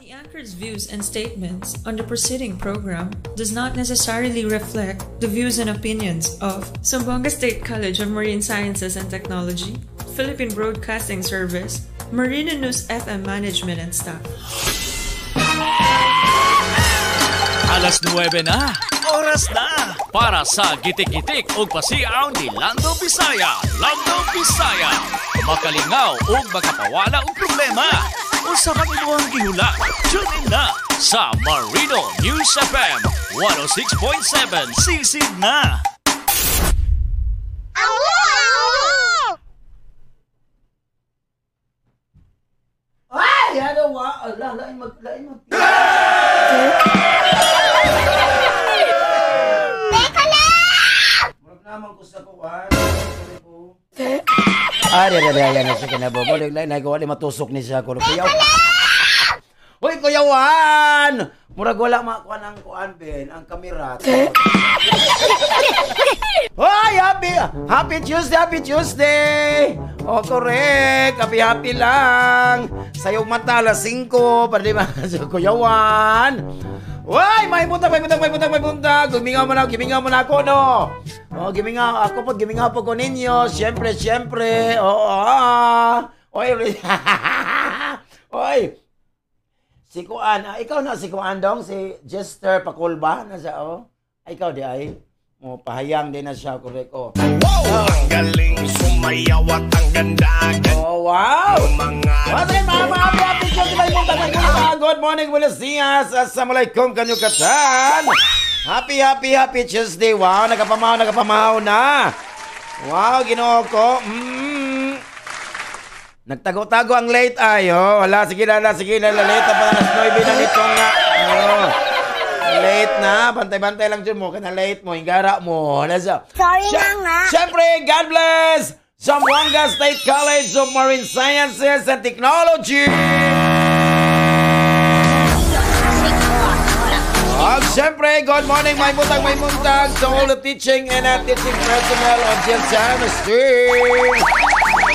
The anchor's views and statements on the preceding program does not necessarily reflect the views and opinions of Zamboanga State College of Marine Sciences and Technology, Philippine Broadcasting Service, Marina News FM management and staff. Alas 9 na. Oras na para sa gitik-gitik ug pasiaw ni Lando Bisaya. Lando Bisaya. Makalingaw ug makapawala og problema. Usa man imong gihula. Tune in na sa Marino News FM 106.7. Sisid na. Ay, ano wa? Ala, lain mag lain mag. Teka lang! Murag naman ko sa kuwan. Ay, ay, ay, ay, ay, sige na, Bobo. Lain, lain, wala matusok ni siya. Kuya. Hoy, Kuya Juan! Murag wala makuan ang kuan, Ben, ang kamera. Hoy, happy, happy Tuesday, happy Tuesday! Oh, correct. Happy, happy lang. Sayong mata, alas 5. Para di ba? Kuya Juan. Uy, may buntag, may buntag, may buntag, may buntag. Gimingaw mo na, gimingaw mo na ako, no? Oh, gimingaw ako po, gimingaw po ko ninyo. Siyempre, siyempre. Oo, ah. Oy, oy. Si Kuan, ikaw na si Kuan dong, si Jester Pakulba na siya, oh. Ay, ikaw di ay. Oh, pahayang din na siya, correct, oh. Wow! Ang galing sumayaw at ang ganda. Oh, wow! Mga Once again, mga mga happy, happy Tuesday, may buntag, may buntag. Good morning, buenos dias. Assalamualaikum, kanyo katan. Happy, happy, happy Tuesday. Wow, nagapamaw, nagapamaw na. Wow, Ginoo ko. Nagtago-tago ang late ay, oh. Wala, sige na, sige na, late na pa, alas 9 na nito nga. Oh. Late na, bantay-bantay lang dyan mo, kana late mo, hingara mo. Nasa. Sorry na nga. Siyempre, God bless Zamboanga State College of Marine Sciences and Technology. At siyempre, good morning, may buntag to all the teaching and teaching personnel of GSMST.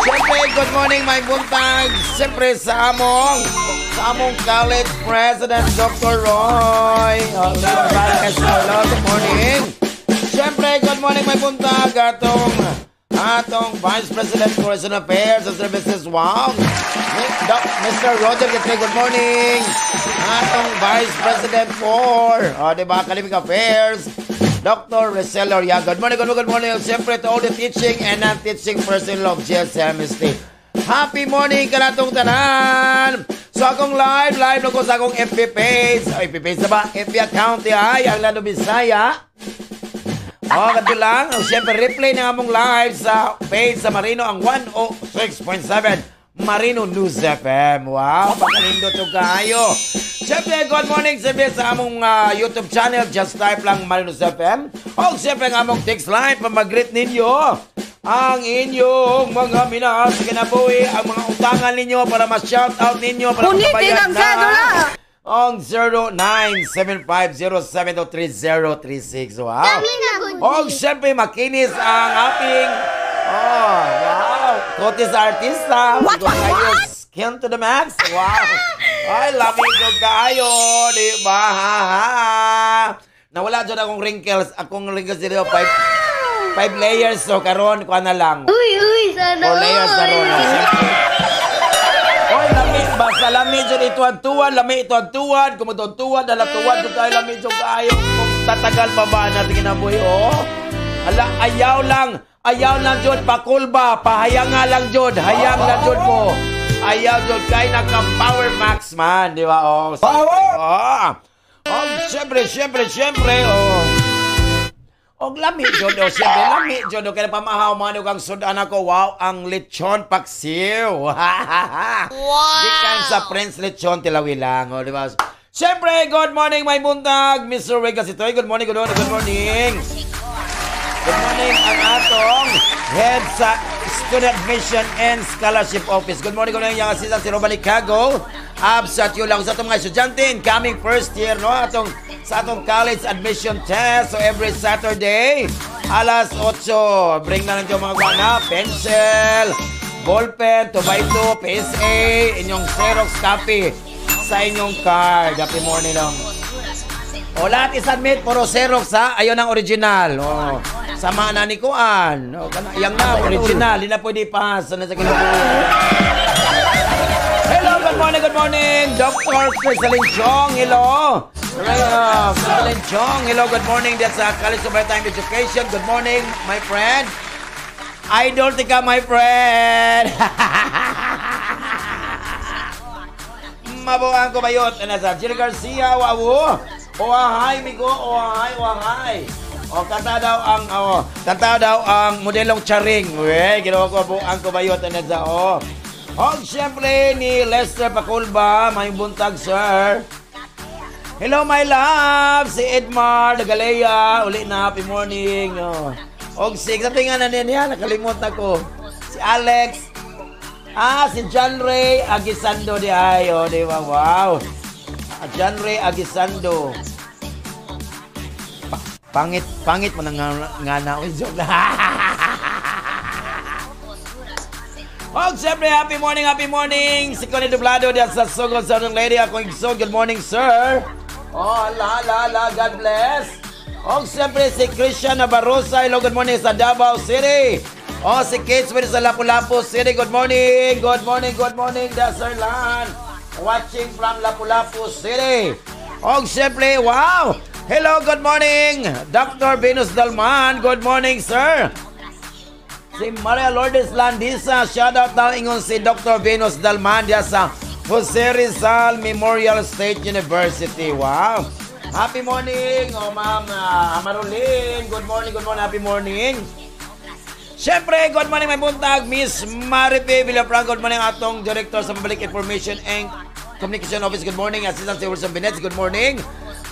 Siyempre, good morning, may buntag. Siyempre, sa among college president, Dr. Roy. Oh, good morning. Siyempre, good morning, may buntag. Atong Vice President for Student Affairs and Services, wow. Mr. Roger Getre, good morning. Atong Vice President for, oh, diba, Academic Affairs, Dr. Rosel Loria. Good morning, good morning, good morning. Siyempre, to all the teaching and non-teaching personnel of GSMST. Happy morning kanatong tanan! So akong live na ko sa akong FB page. Oh, FB page na ba? FB account ay ang Lando Bisaya. Oh, kadto lang. Oh, siyempre, replay ng among live sa page sa Marino ang 106.7 Marino News FM. Wow, pagkalindo to kayo. Siyempre, good morning siyempre sa among YouTube channel. Just type lang Marino News FM. O, siyempre, ang among text line pa mag-greet ninyo ang inyong mga minahal sa kinabuhi, ang mga utangan ninyo para ma-shout out ninyo, para Punitin ang makabayad na sedula! ang 0975073036. Wow! Kami na good. O, siyempre, makinis ang ating, oh, wow, Kotis artista. What, what, what? Skin to the max. Wow. Ay, lamig ko kayo. Di ba? Ha, ha. Nawala dyan akong wrinkles. Akong wrinkles dito. Five layers. So, karon kuha na lang. Uy, uy, sana 4 layers na ron. Oy, lami. Basta lami dyan ituad-tuad. Lami ituad-tuad. Kung matuad-tuad, dala-tuad. Kung kayo lami dyan kayo. Kung tatagal pa ba natin kinabuhi, oh. Ala, ayaw lang. Ayaw lang dyan. Pakulba. Pahayang nga lang dyan. Hayang lang dyan mo. Ayaw dyan. Kaya naka-power max man. Di ba? Oh, power! Oh. Oh, siyempre, siyempre, siyempre. Oh. Og lami jud, oh, siyempre lami jud, oh, kaya pamahaw man og ang sudan ako. Wow, ang lechon paksiw. Wow. Gikan sa Prince Lechon Tilawi lang, oh, di ba? Siyempre, good morning, may buntag, Mr. Ray Gasitoy. Good morning, good morning, good morning. Good morning ang atong head sa Student Admission and Scholarship Office. Good morning yung assistant si Robert Cago. Absat yun lang sa atong mga estudyante incoming first year, no? Atong, sa atong college admission test. So every Saturday, alas 8. Bring na lang yung mga guana, pencil, ballpen, 2x2, PSA, inyong Xerox copy sa inyong card. Happy morning lang. O, lahat isubmit, puro Xerox ha. Ayaw ng original. O, sama na ni Kuan. O, kana, yang na, original. Di na pwede pass. Ano sa kinabuhi. Hello, good morning, good morning. Dr. Crisalyn Chong, hello. Crisalyn Chong, hello, good morning. That's College of Maritime Education. Good morning, my friend. Idol tika, my friend. Mabuang ko bayot. Ano sa Jerry Garcia, wow. Oahay, migo, oahay, oahay. O, kanta daw ang, oh, kanta daw ang modelong charing. We, ginawa ko, buang ko bayot. Ano sa, oh. Og siyempre ni Lester Paculba, may buntag, sir. Hello, my love! Si Edmar Nagalea, uli na, happy morning. Oh. Og si, sabi nga na niya, nakalimot ako. Si Alex, si John Ray Aguisando di ay, oh, di ba? Wow. John Ray Aguisando. Pangit, pangit mo na nga na. Uy, joke na. Og siyempre, happy morning, happy morning. Si Connie Dublado diyan sa Sugod Southern Lady. Ako igsoon. Good morning, sir. Oh, ala, ala, ala. God bless. Og siyempre, si Christian Navarrosa. Hello, good morning sa Davao City. Oh, si Kate Smith sa Lapu-Lapu City. Good morning, good morning, good morning, Sir Lan. Watching from Lapu-Lapu City. Og siyempre, wow! Hello, good morning, Dr. Venus Dalman. Good morning, sir. Si Maria Lourdes Landisa, shout out daw ingon si Dr. Venus Dalman diya sa Jose Rizal Memorial State University. Wow! Happy morning, oh ma'am Marulin. Good morning, happy morning. Siyempre, good morning, may buntag, Miss Maripe Villafranca. Good morning, atong Director sa Public Information and Communication Office. Good morning, Assistant si Wilson Benetz. Good morning.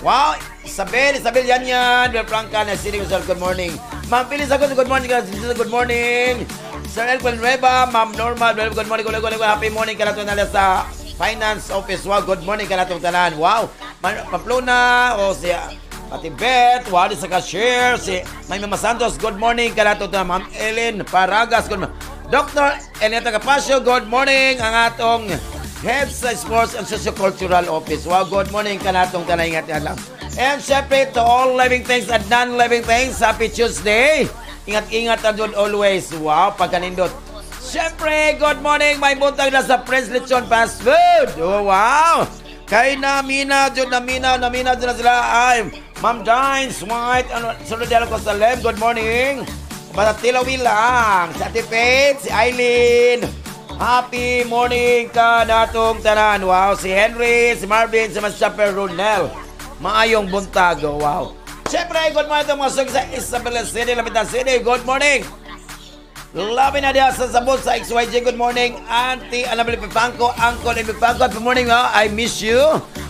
Wow, Isabel yan yan. Villafranca na City Gonzalo. Good morning. Ma'am Phyllis Agosto, good morning. Good morning. Sir El Nueva, Ma'am Norma, good morning. Good morning. Happy morning ka na sa Finance Office. Wow, good morning ka na itong tanan. Wow, Pamplona, o si Ate Beth, wow, sa cashier, si May Mama Santos, good morning ka na itong tanan. Ma'am Ellen Paragas, good morning. Dr. Eneta Capasio, good morning. Ang atong Head sa Sports and Sociocultural Office. Wow, good morning ka na itong tanan. Ingat lang. And syempre, to all living things and non-living things, happy Tuesday. Ingat-ingat and good always. Wow, pagkanindot. Syempre, good morning. May buntag na sa Prince Lechon Fast Food. Oh, wow. Kay namina, dyan namina, namina dyan na sila. Ay, Ma'am Dines, White, ano, sunod yan ako sa Lem. Good morning. Basta tilawi lang. Si Ate Faith, si Eileen. Happy morning ka natong tanan. Wow, si Henry, si Marvin, si Master Ronel. Maayong buntag. Oh, wow. Siyempre, good morning itong mga sug sa Isabela City, Lamitan City. Good morning. Labi na diya sa sabot sa XYG. Good morning, Auntie Annabelle Pipangko, Uncle Amy Pipangko. Good morning, oh, I miss you.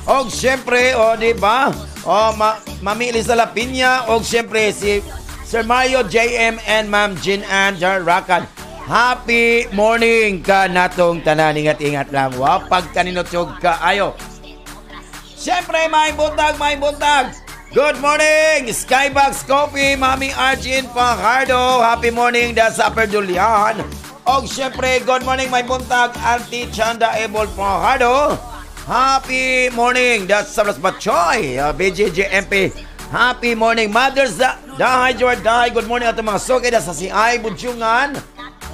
Og siyempre, oh, di ba? Oh, Mami Elisa Lapinya. Og siyempre, si Sir Mario JM and Ma'am Jean Ann Jarakan. Happy morning ka natong tanan. Ingat-ingat lang. Wow, pagkaninotsyog ka. Ayo. Siyempre, may buntag, may buntag. Good morning, Skybox Coffee, Mami Arjun Fajardo. Happy morning, da sa Upper Julian. Og siyempre, good morning, may buntag, Auntie Chanda Ebol Fajardo. Happy morning, da sa Blas Bachoy, BJJMP. Happy morning, Mothers Dahay, Jordan. Good morning, atong mga suki da sa CI Budyungan.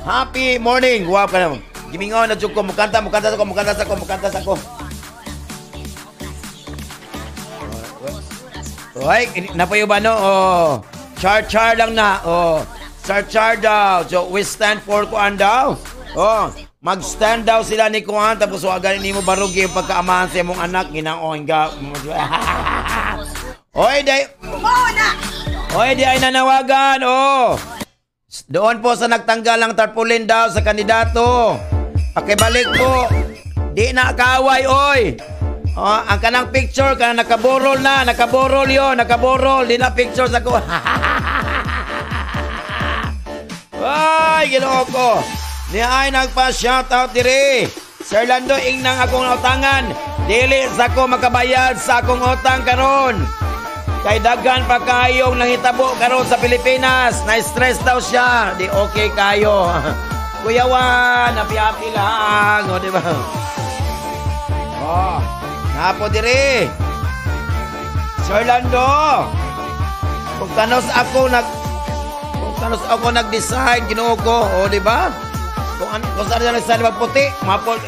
Happy morning. Wow ka na. Gimingaw na jud ko, mukanta, mukanta sa ko, mukanta sa ko, mukanta sa ko. Oy, napayo ba no? Oh, char-char lang na. Oh, char-char daw. So, we stand for kuan daw. Oh, mag-stand daw sila ni kuan tapos wa gani nimo barugi yung pagkaamahan sa imong anak ginaon ga. Oy, day. Oy, di ay nanawagan. Oh. Doon po sa nagtanggal ng tarpaulin daw sa kandidato. Pakibalik po. Di na kaaway, oy. Oh, ang kanang picture kanang nakaborol na, nakaborol yon, nakaborol, di na picture sa ko. Ay, Ginoo ko. Ni ay nagpa-shoutout diri. Sir Lando, ingnang akong utangan. Dili sa ko makabayad sa akong utang karon. Kay daghan pa kayong nangitabo karon sa Pilipinas. Na-stress daw siya. Di okay kayo. Kuya Juan, happy-happy lang. O, di ba? Oh. Napo dire. Sir Lando. Kung kanos ako nag-decide, Ginoo ko, o di ba? Kung saan siya nag-decide magputi, mapol,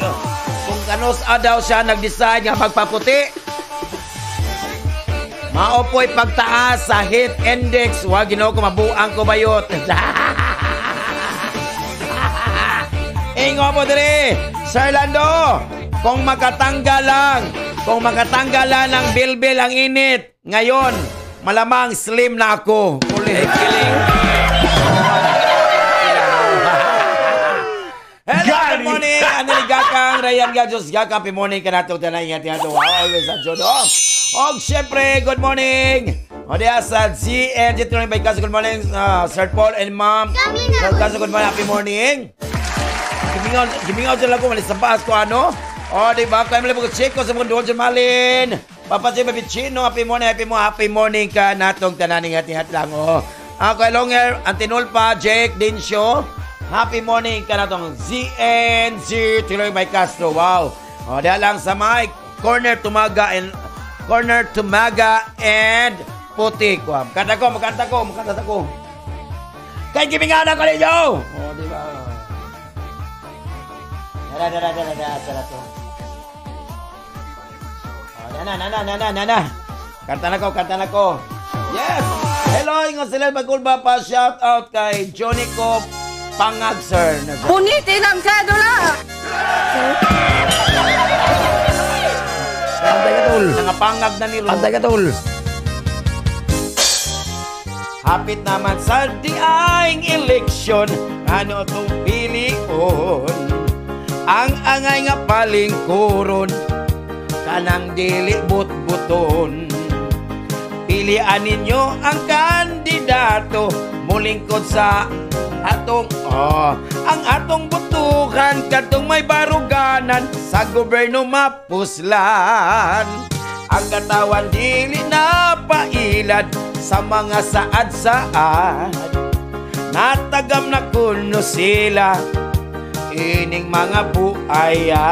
kung kanos daw siya nag-decide nga magpaputi, maopoy pagtaas sa heat index. Wa Ginoo ko, mabuang ko bayot. Ingo po dire, Sir Lando, kung makatanggal lang ng bilbil ang init ngayon, malamang slim na ako. Uli. Hello, good morning. Ano ni Gakang, Rayan Gajos, Gakang, happy morning ka nato. Tanay nga tinatong, always at Jodo. Og syempre, good morning. O diya sa GNG Turing by Kaso, good morning, Sir Paul and Ma'am. Sir Kaso, good morning, happy morning. Gimingaw dyan lang ko, malis sa baas ko, ano? O, di ba? Kaya malibog ko sa mga doon dyan, Malin. Papa si Baby Chino, happy morning, happy morning, happy morning ka natong tananing hati-hat lang, o. Ako, Longer, Antinulpa, Jake, Dinsyo. Happy morning ka natong ZNZ Tuloy by Castro. Wow. O, diya lang sa mic. Corner Tumaga and Putik. Wow. Kanta ko, makanta ko. Kay gimingan ako ninyo! O, di ba? Dara, dara, to. O, na. Kanta na ko. Yes! Hello, ingon sila magkulba pa. Shout out kay Johnny Cop Pangag, sir. Punitin ang sedula! Antay ka, tol. Nangapangag na nilo. Antay ka, tol. Hapit naman sa diaing eleksyon, ano itong pilion? Ang angay nga palingkuron, kanang dili butbuton. Pilian ninyo ang kandidato, mulingkod sa atong ang atong butuhan kadtong may baruganan sa gobyerno mapuslan. Ang katawan dili na pailad sa mga saad-saad, natagam na kuno sila ining mga buaya.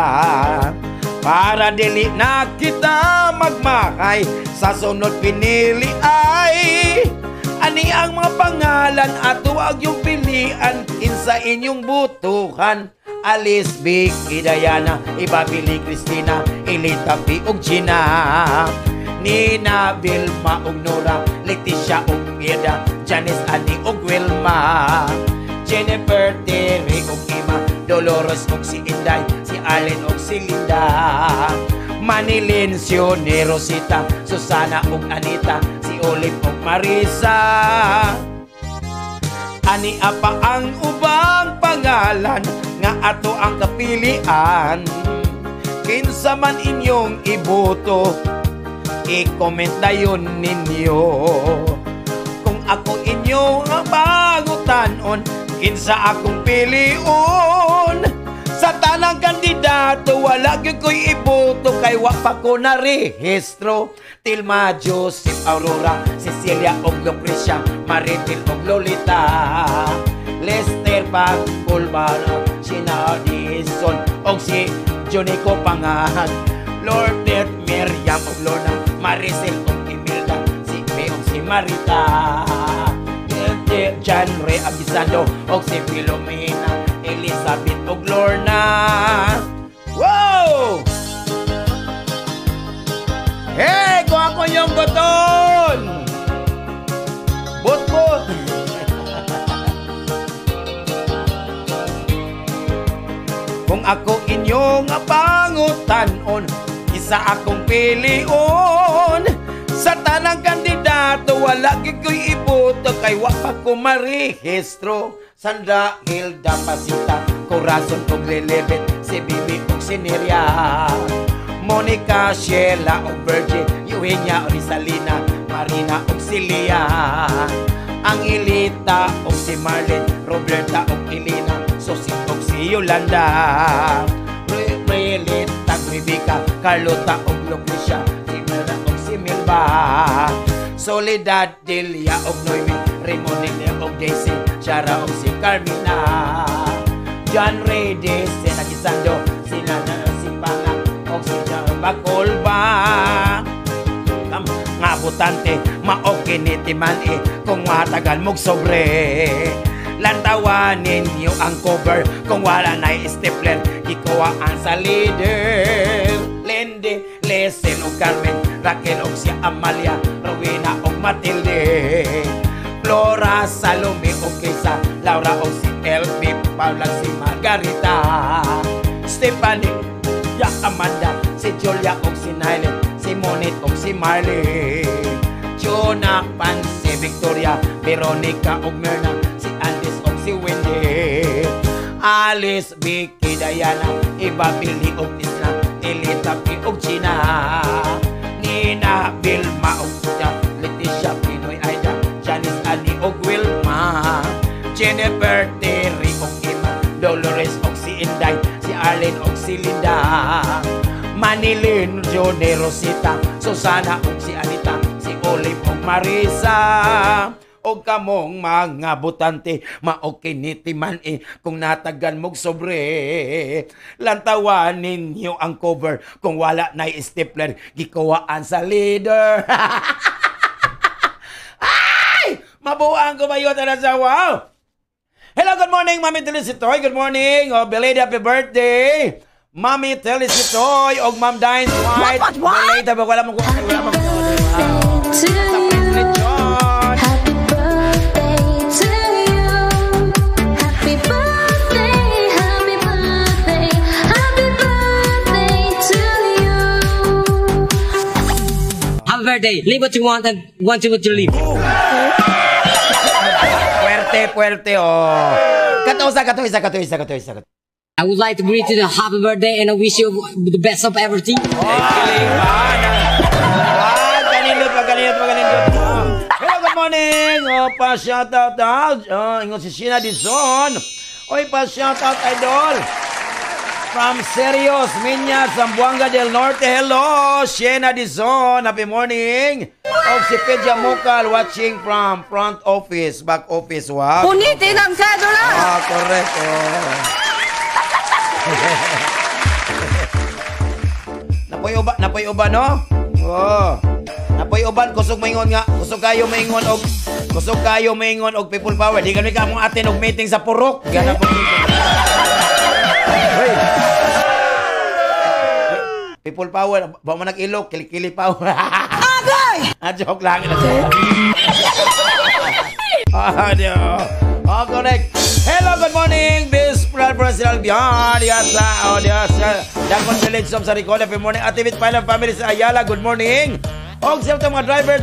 Para dili na kita magmakay sa sunod pinili ay ani ang mga pangalan ato ang iyong pilian kinsa inyong butuhan. Alice, Vicky, Diana, Ibabili, Cristina, Elita, P ug Gina, Nina, Vilma ug Nora, Leticia ug Ida, Janice, Annie ug Wilma, Jennifer, Terry ug Ima, Dolores ug si Inday, si Arlene ug si Linda, Manilin, Sione, Rosita, Susana ug Anita, si Olive ug Marisa. Ani apa ang ubang pangalan nga ato ang kapilian? Kinsa man inyong iboto, i-comment dayon ninyo. Kung ako inyo ang pangutanon, kinsa akong pilion? Sa tanang kandidato, wala gyud ko'y iboto kay wa pa ko narehistro. Tilma, Joseph, Aurora, Cecilia og Lucrecia, Maritil og Lolita, Lester Pagkulbara, Sina Dison og si Jonico Pangag, Lordet, Miriam og Lorna, Maricel og Imelda, si May og si Marita, John Ray Aguisando og si Philomena, Elizabeth og Lorna. Wow! Hey, kung ako yung buton! But-but! Kung ako inyong pangutanon, isa akong pilion. Sa tanang kandidato, wala gyud ko'y iboto kay wa pa ko marehistro. Sandra, Hilda, Pasita, Corazon ug Lilibet, si Bibi ug si Neria, Monica, Sheila ug Virgin, Eugenia ug Rizalina, Marina ug Celia, Angelita ug si Marlene, Roberta ug Elena, Susi ug si Yolanda, Relita, Rebecca, Carlota ug Lucrecia, si Mera ug si Milba, Soledad, Delia ug Noemi, Raymond ug Daisy, Shara ug si Carmina, John Ray, Desi, Nagisando, si Nana, si Pangak, og si Pakulba. Nga butante maokiniti man eh kung matagal mog sobre. Lantawan ninyo ang cover kung wala na stapler, gikuhaan sa leader. Lindy, Lesen og Carmen, Raquel og si Amalia, Rowena og Matilde, Flora, Salome og Kesa, Laura og si Elvie, Paula si Margarita, Stephanie, ya Amanda, si Julia og si Nylon, si Monit og si Marley, Jonah, Pansy, Victoria, Veronica og Myrna, si Andis og si Wendy, Alice, Vicky, Diana, Iba, Billy og Tisna, Elita, P og Gina, Nina, Vilma og Tia, Leticia, Pinoy, Aida, Janice, Annie og Wilma, Jennifer, Terry og Emma, Dolores og si Inday, si Arlene og si Linda, Manilyn, Johnny, Rosita, Susana og si Anita, si Olive og Marisa. Og kamong mga butante, maokiniti man eh kung natagan mog sobre. Lantawan ninyo ang cover kung wala na stapler, gikuhaan sa leader. Ay! Mabuang ko ba yun? Ano sa wow? Hello, good morning, Mami Telisitoy. Good morning. Oh, belated happy birthday. Mami Telisitoy og Ma'am Dines White. What? Belated, wala mong wala mong. To you. Happy birthday to you. Happy birthday, happy birthday, happy birthday to you. Happy birthday. Live what you want and want to what you live. Puwerte, puwerte, oh. Katusa, katuisa, katuisa, katuisa. I would like to greet you the happy birthday and I wish you the best of everything. Kiling ba? Ah, kanindot pa, kanindot pa, kanindot pa. Hello, good morning. Oh, pa shout out ah. Oh, ingon si Sheena Dizon. Oy, pa shout out idol. From Serios, Minya, Zamboanga del Norte. Hello, Sheena Dizon. Happy morning. Og si Pedja Mukal watching from front office, back office. Wow. Punitin ang cedula! Ah, correct. Oh. Napoy uban, no? Oh. Napoy uban, kusog maingon nga, kusog kayo maingon og people power. Di kami ka mong atin og meeting sa Purok. Gana po. Hoy. People power, ba mo nag-ilok, kilikili power. Agay! Ah, joke lang. Ah, di. Oh, correct. Hello, good morning. This President Albion. Diasa, oh, diasa. Dakon Village of Saricona. Good morning. Ativit Pailan Family sa Ayala. Good morning. Og sa mga driver,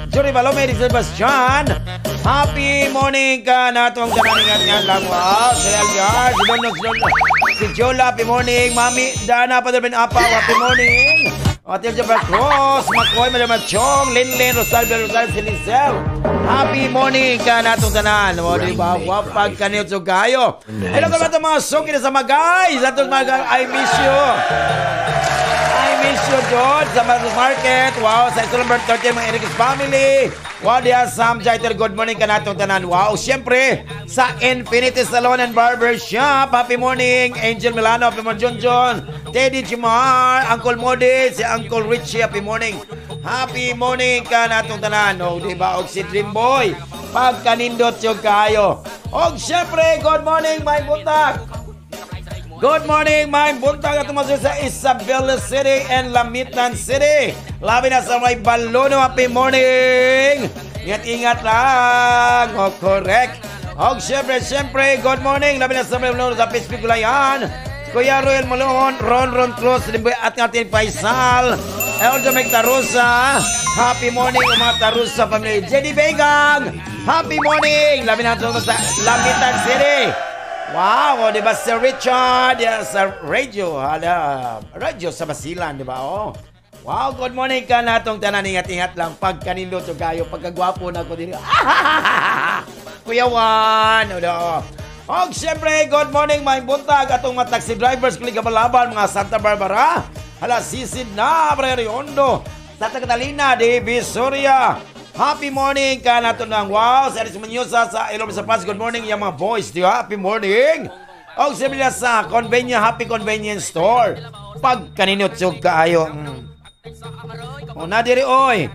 Jury Balome, Sebastian. Happy morning ka na itong tanan nga lang. Wow, si Albion, si Dono, si Dono. Si Jola, happy morning. Mami, Dana, Padre Ben Apa, happy morning. Matilda Jabbar Cruz, Makoy, Madam Chong, Linlin, Rosalvia, Rosalvia, si Lizelle. Happy morning ka na itong tanan. O, di ba? Wapag kanil kayo. Hello ka ba itong mga suki na sa mga guys? Atong mga guys, I miss you. I miss you, George. Sa mga market. Wow, sa ito number 13, mga Enriquez family. Wow, diya, Sam Jaiter. Good morning ka na itong tanan. Wow, siyempre, sa Infinity Salon and Barber Shop. Happy morning, Angel Milano. Happy morning, John John. Teddy Jimar, Uncle Modi, si Uncle Richie. Happy morning. Happy morning ka na itong tanan. O, di ba? Og si Dream Boy. Pagkanindot yung kayo. Og siyempre, good morning, my buntag. Good morning, my buntag. At tumasin sa Isabela City and Lamitan City. Labi na sa may Balono. Happy morning. Ingat-ingat lang. O, correct. Og siyempre, siyempre, good morning. Labi na sa may Balono sa Pittsburgh, Gulayan. Kuya Royal Malon, Ron Ron Cruz, Limboy at natin Faisal, Eldo Meg Tarusa. Happy morning mga Tarusa family. Jenny Begang, happy morning. Labi na sa Lamitan City. Wow, o, di ba si Richard sa radio, radio sa Basilan, di ba? Oh. Wow, good morning ka na itong tanan. Ingat-ingat lang. Pagkanindot kayo, pagkagwapo na ko din. Kuya Juan, o, Og siyempre, good morning mga buntag atong mga taxi drivers kulig kabalaban, mga Santa Barbara, hala sisid na, Riondo, Santa Catalina, Divisoria. Happy morning ka nato ng wow, sa Aris Muñoz sa Ilog sa Paz. Good morning yung mga boys, di ba? Happy morning. Og siyempre sa Convenia, Happy Convenience Store. Pagkaninutsog kaayo. O na diri oy.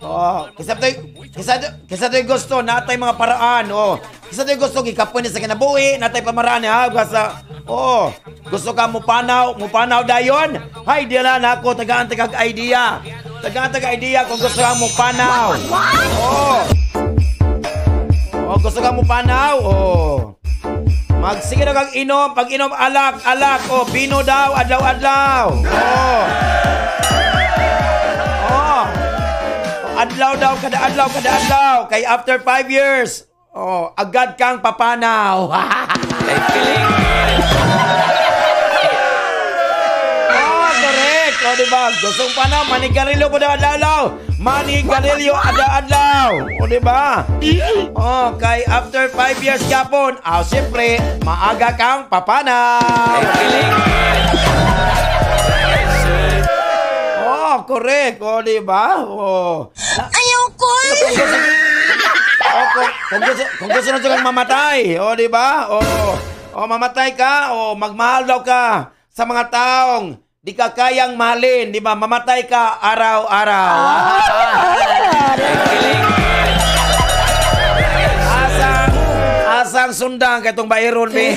Oh, kisa to'y gusto natay mga paraan. Oh, kisa to'y gusto gikapoy ni sa kinabuhi, natay pamaraan ha sa oh, gusto ka mo panaw dayon. Hay dila nako tagaan tagag idea. Tagaan tagag idea kung gusto ka mo panaw. Oh. Oh, gusto ka mo panaw. Oh. Magsige na kag inom, pag inom alak, alak, oh, bino daw, adlaw-adlaw. Oh. Oh. Adlaw daw, kada adlaw, kada adlaw. Kay after 5 years, oh, agad kang papanaw. Oh, correct. Oh, diba? Gustong panaw, manigarilyo po daw adlaw. Manigarilyo adlaw-adlaw. O, diba? Oh, kay after 5 years kapon, ah, siyempre, maaga kang papanaw. Oh, correct. O, diba? Oh. Ayoko! Oh, kung gusto na kang mamatay, o, diba? Oh, oh, mamatay ka, o, magmahal daw ka sa mga taong di ka kayang mahalin, di ba? Mamatay ka araw-araw. Asang sundang katong bayron mi.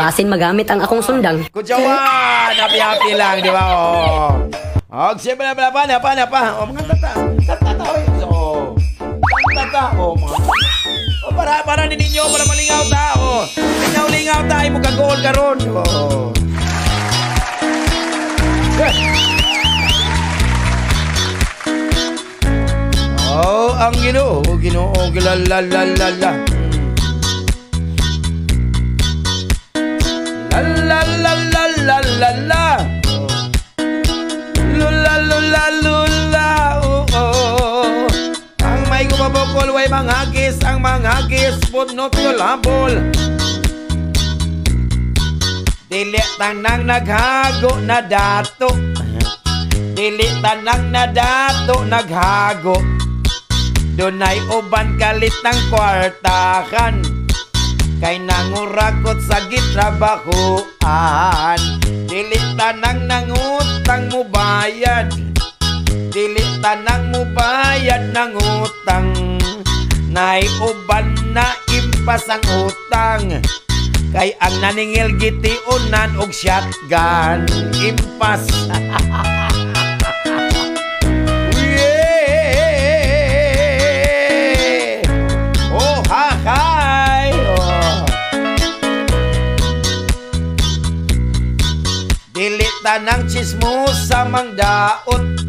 Basin magamit ang akong sundang. Kutsawan, happy-happy lang, di ba? Oh. Oh, siyempre, pa, pa, pa. Oh, mga tata. Tata, oh. Tata, oh, mga. Oh, para ninyo, para malingaw ta, oh. Lingaw-lingaw ta, ay mo kagool karon. Oh. Oh, ang Ginoo, Ginoo, la la la la la. La la la la la la la. Lula lula lula. Oh, oh. Ang may gumabukol way manghagis, ang manghagis punot tulabol. Dili tanang naghago na dato. Dili tanang na dato naghago. Dunay uban kalit ng kwartahan. Kay nangurakot sa gitrabahuan. Dili tanang nangutang mubayad. Dili tanang mubayad ng utang. Nay uban na impas ang utang. Kay ang naningil gitiunan og shotgun impas. Yeah! Oh, hakay! Oh. Dili tanang chismosa mangdaot.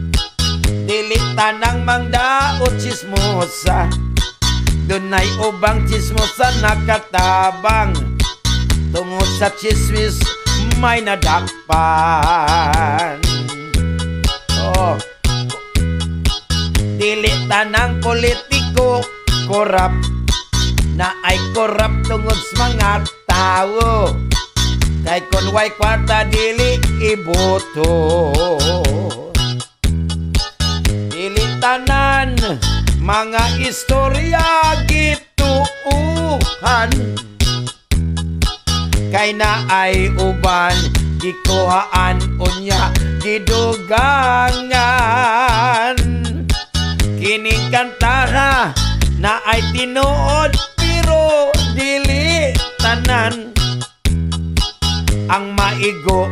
Dili tanang mangdaot chismosa. Dunay ubang chismosa nakatabang. Tungod sa chismis may nadakpan. Oh. Dili tanang politiko korap. Na ay korap tungod sa mga tao. Kay kun way kwarta dili iboto. Dili tanan mga istorya gituuhan. Kay na ay uban gikuhaan unya gidugangan. Kining kantaha na ay tinuod pero dili tanan. Ang maigo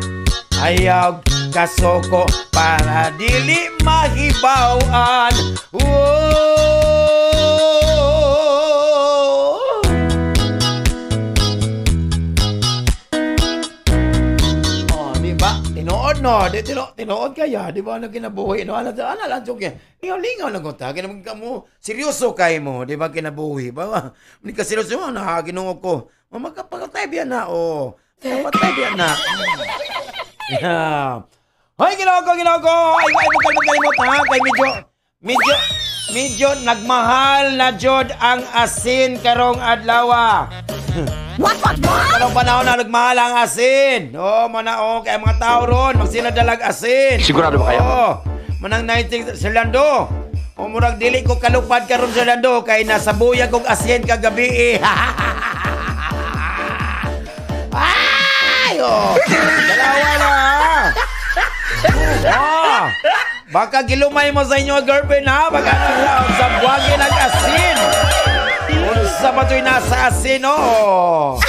ayaw kasoko para dili mahibaw-an. Oh! Tinuod no, di tinuod kaya, di ba na kinabuhi no, ana lang joke. Lingaw-lingaw lang ta, kinabang mo seryoso kay mo, di ba kinabuhi ba? Hindi ka seryoso na Ginoo ko. Magkapatay biya na oh. Kapatay biya na. Yeah. Hoy Ginoo ko, Ginoo ko. Ay ay ha kay medyo nagmahal na jud ang asin karong adlaw. What? Karong panahon na nagmahal ang asin. Oh, mana oh, kay mga tao ron magsila dalag asin. Sigurado ba kayo? Oh, manang 19 Sir Lando. O murag dili ko kalupad karon Sir Lando kay nasabuyag kog asin kagabi eh. Ay! Ay, oh. Dalawa na. Oh. Baka gilumay mo sa inyo girlfriend ha. Baka sa buwagin ang asin. Unsa ba to'y nasa asin, oh.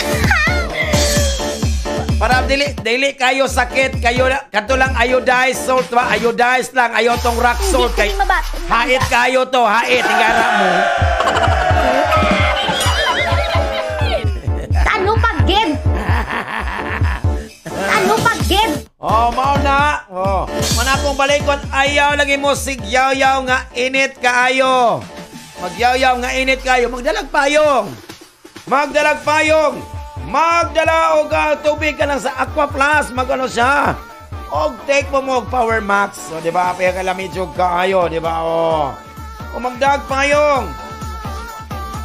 Para dili kayo sakit, kayo kadto lang iodized salt ba? Iodized lang, ayo tong rock salt kay hait kayo to, hait tingara mo. Ano pag-game? Ano pag-game? Oh, mao na. Oh, man akong balikon, ayaw lagi mo sigyaw-yaw nga init kaayo. Magyaw-yaw nga init kayo, magdalag payong. Magdalag payong. Magdala og tubig ka lang sa Aqua Plus, magano siya. Og take mo mo og Power Max. So, di ba? Kaya kalami jud kaayo, di ba? Oh. O magdag payong.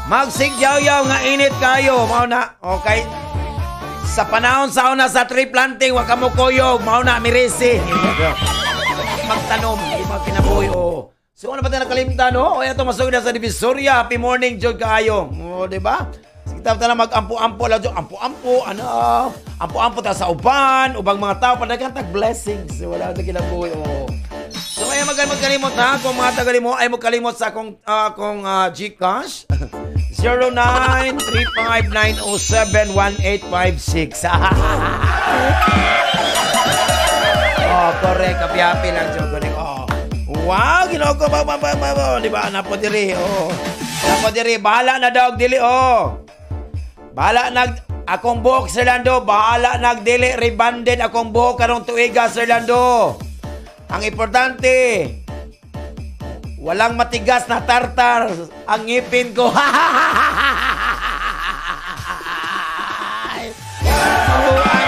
Magsigyaw-yaw nga init kayo, mao na. Okay. Sa panahon sa una sa tree planting, wa ka mo kuyog, mao na mirisi. Magtanom, di ba kinabuhi, oh. So ano ba tayo nakalimtan, no? O ito masugod na sa Divisoria. Happy morning jud kaayo. Oh, di ba? Kita ta na mag-ampo-ampo lang jud, ampo-ampo, ano? Ampo-ampo ta sa uban, ubang mga tao padaghan tag blessings. Wala ta kinabuhi, oh. So ay magkalimot ha, kung mga tagali mo ay mo kalimot sa akong GCash. 0935907186. Oh, correct. Happy-happy lang jud. Oh. Wow, Ginoo ko ba, di ba? Napo diri, oh. Napo diri, bahala na daw dili, oh. Bahala nag akong buhok, Sir Lando, bahala nagdili rebanded akong buhok karong tuiga, Sir Lando. Ang importante, walang matigas na tartar ang ngipin ko. Mabuang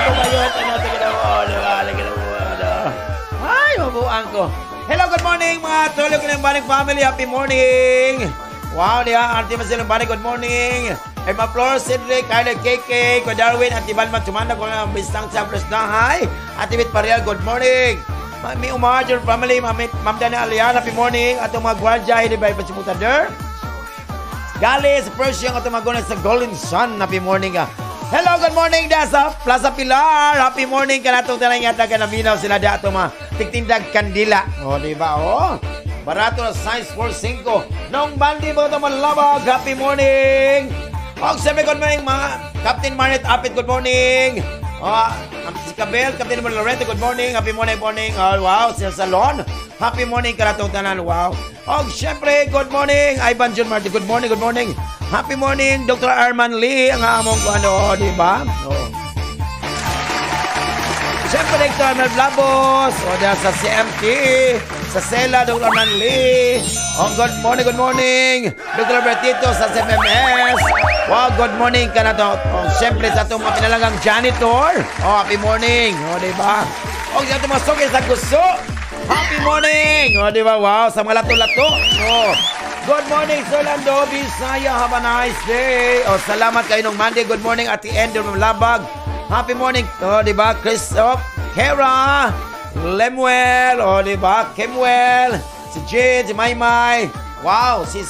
ko ba yun? Ano, sige na mo, di ba? Sige na mo, ano. Ay, mabuang ko. Hello, good morning mga tulog ng Banig family. Happy morning. Wow, diha, Auntie Marcelo Banig, good morning. Emma Flor, Cedric, Kyla, KK, Kuya Darwin, Auntie Balma, Chumanda, Kuya Bistang, Sabres Dahay, Auntie Bit Parial, good morning. Mami Umar, your family, Ma'am Dana Alian, happy morning. Atong mga gwardya, hindi ba ipatsimutan der? Galis, Persian, atong mga gunan sa Golden Sun, happy morning. Hello, good morning, da sa Plaza Pilar. Happy morning ka natong tanan nga taga naminaw sila da atong mga tigtindag kandila. O, di ba? O, barato na size 45. Nung bandi mo ito malabag, happy morning. Og siyempre, good morning, mga Captain Marnet Apit, good morning. Si Cabel, Captain Loreto, good morning. Happy morning, morning. Oh, wow, Sir Salon. Happy morning kanatong tanan. Wow. Og siyempre, good morning, Ivan John Martin. Good morning, good morning. Happy morning, Dr. Arman Lee. Ang among ano, di ba? Oh. Siyempre, Dr. Arman Blabos. O, diyan sa CMT. Sa Sela, Dr. Arman Lee. Oh, good morning, good morning. Dr. Bertito sa CMMS. Wow, good morning ka na to. Oh, siyempre, sa itong mga pinalagang janitor. Oh, happy morning. Oh, di ba? Oh, sa itong mga sugil sa gusto. Happy morning! Oh, di ba? Wow, sa mga lato-lato. Oh. Good morning, Sir Lando Bisaya. Have a nice day. Oh, salamat kayo nung Monday. Good morning, Ate Ender Labag. Happy morning. Oh, di ba? Chris, oh, Kera, Lemuel, oh, di ba? Kemuel, si Jade, si Maymay. Wow, si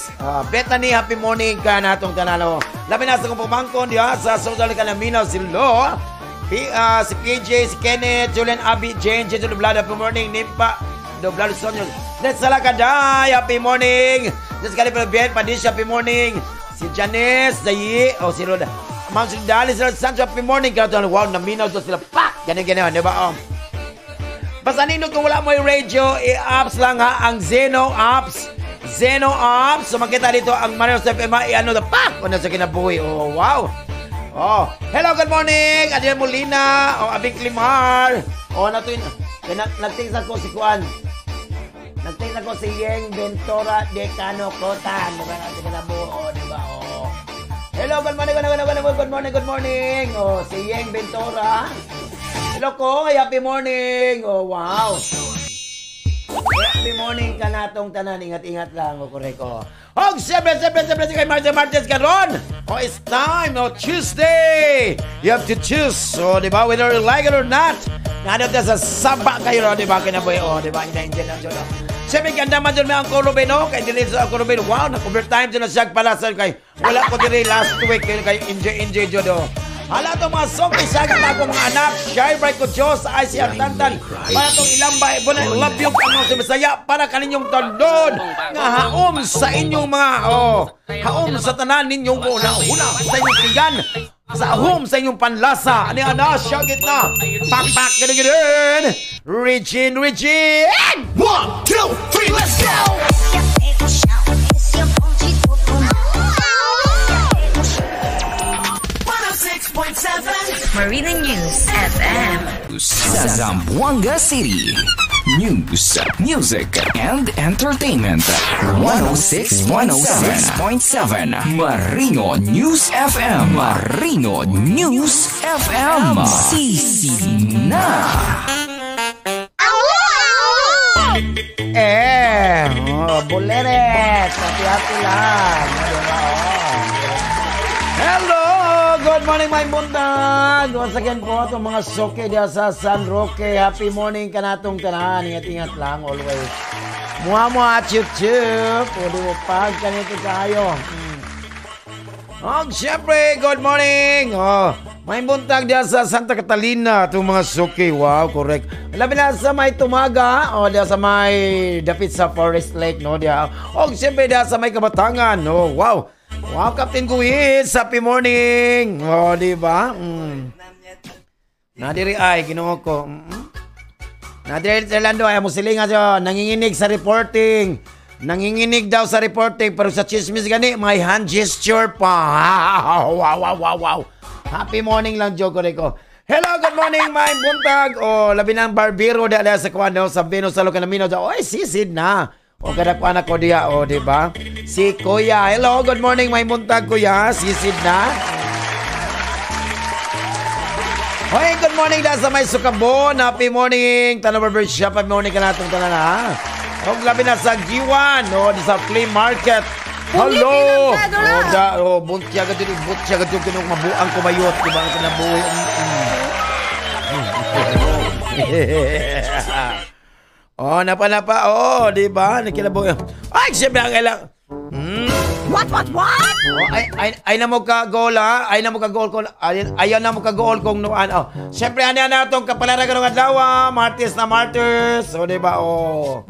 Bethany, happy morning ka na itong tanalo. Labi na sa kong pamangkon, di ba? Sa social ka na Minaw, si Lo. Si PJ, si Kenneth, Julian, Abby, Jane, Jane, Doblado, happy morning, Nimpa, Doblado, Sonyo. Let's Salakaday, happy morning. Let's Galipin, Bien, Padisha, happy morning. Si Janice, Dayi, oh, si Roda. Ma'am, si Dali, si Sancho, happy morning. Wow, naminaw to sila. Pak! Ganyan, ganyan, di ba? Oh. Basta nindot kung wala mo yung radio, i-apps lang ha, ang Zeno Apps. Zeno Apps. So makita dito ang Mario Steph Emma, i-ano na, pak! Ano sa kinabuhi. Oh, wow. Oh, hello, good morning. Adrian Molina, oh, Abing Climar. Oh, nato yun. Nagtingin ko si Juan. Nagtingin ko si Yeng Ventura de Cano Cotan. Diba natin kinabuhi, diba? Oh. Hello, good morning, good morning, good morning, good morning. Oh, si Yeng Ventura. Hello ko, happy morning. Oh, wow. Happy morning ka na itong tanan. Ingat-ingat lang. O, correct. Oh. Og, siyempre, siyempre, siyempre, kay Marcia Martez karon. Oh, it's time. Oh, Tuesday. You have to choose. So, di ba? Whether you like it or not. Nandito sa saba kayo, di ba? Kinaboy. Oh, di ba? Enjoy lang, enjoy lang. Siyempre, ganda man dyan may ang Ruben, no? Kay dili sa Uncle Ruben. Wow, nag-overtime dyan na siya pala. Kay, wala ko diri last week. Kay enjoy, enjoy dyan, oh. Hala to mga songki sa na akong mga anak. Shine bright ko Diyos ay si Artantan. Para tong ilambay, bunay, love you ang sa Bisaya para kaninyong tandon nga haom sa inyong mga, oh, haom sa tanan ninyong una-una sa inyong tiyan, sa ahom sa inyong panlasa. Ani ana, siya gitna. Pak, pak, gini-gini. Regine, Regine! 1, 2, 3, let's go! Marina News FM. Sa Zamboanga City. News, music, and entertainment. 106.7 Marino News FM. Marino News FM. Sisi na. Eh, oh, buleret. Hati-hati lang. Diba? Oh. Hello! Good morning, my buntag! Once again po, itong mga soke diya sa San Roque. Happy morning kanatong tanan. Ingat-ingat lang always. Mua-mua, chup-chup. Pwede mo pag kanito tayo. Oh, siyempre, good morning! Oh, may buntag diya sa Santa Catalina, itong mga suki. Wow, correct. Labi na sa may Tumaga, o diya sa may dapit sa Forest Lake, no? Diya. O, siyempre, diya sa may Kabatangan, no? Wow. Wow, Captain Guhit, happy morning! O, di ba? Nadiri ay, Ginoo ko. Nadiri, Orlando, ay, mo silingan siya, nanginginig sa reporting. Nanginginig daw sa reporting, pero sa chismis gani, may hand gesture pa. Wow, wow, wow, wow. Happy morning lang, Joe Rico. Hello, good morning, my buntag. O, labi ng barbero da sa kuan, no, sa Venus sa Locanamino. Oy, sisid na. O, kada kuan ako diya, o, di ba? Si Kuya. Hello, good morning, my buntag, Kuya. Sisid na. Hoy, good morning da sa may Sukabon. Happy morning. Tanong barber shop. Happy morning ka natong tanan, ha? O, labi na sa Giwan, no, di sa flea market. Hello! O, da, o, buntya ka dito, buntya ka dito, kinong mabuang kumayot, di ba? Ang kinabuhi. Oh, napa, napa, oh, di ba? Nakinabuhi. Ay, siyempre, ang ilang. What, what, what? Oh, ay, ay, ay na mo ka goal, ha? Ay na mo ka goal kung, ay, ayaw na mo ka goal kung noan. Oh, siyempre, ano na itong kapalaran karong adlaw, Martes na Martes. O, di ba? Oh.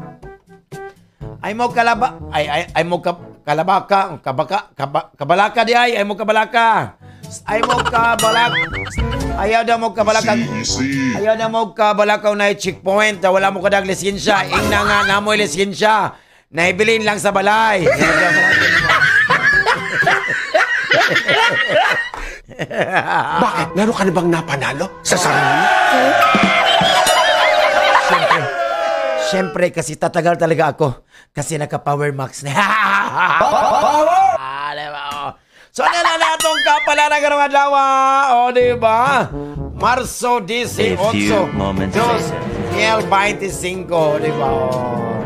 Ay mo kalaba, ay, ay, ay mo ka, kalabaka, kabaka, kaba, kabalaka di ay, ay mo kabalaka. Ay mo kabalaka. Ayaw na mo kabalaka. Ayaw na mo kabalaka na checkpoint, wala mo kadag lisensya. Ingna nga na mo lisensya. Naibilin lang sa balay. Bakit? Meron ka na bang napanalo sa sarili? Siyempre. Siyempre, kasi tatagal talaga ako. Kasi naka-power max na. Ah, diba? Oh. So, ano na natong kapalaran karong adlaw? O, diba? Marso 18, 2025, diba? Oh.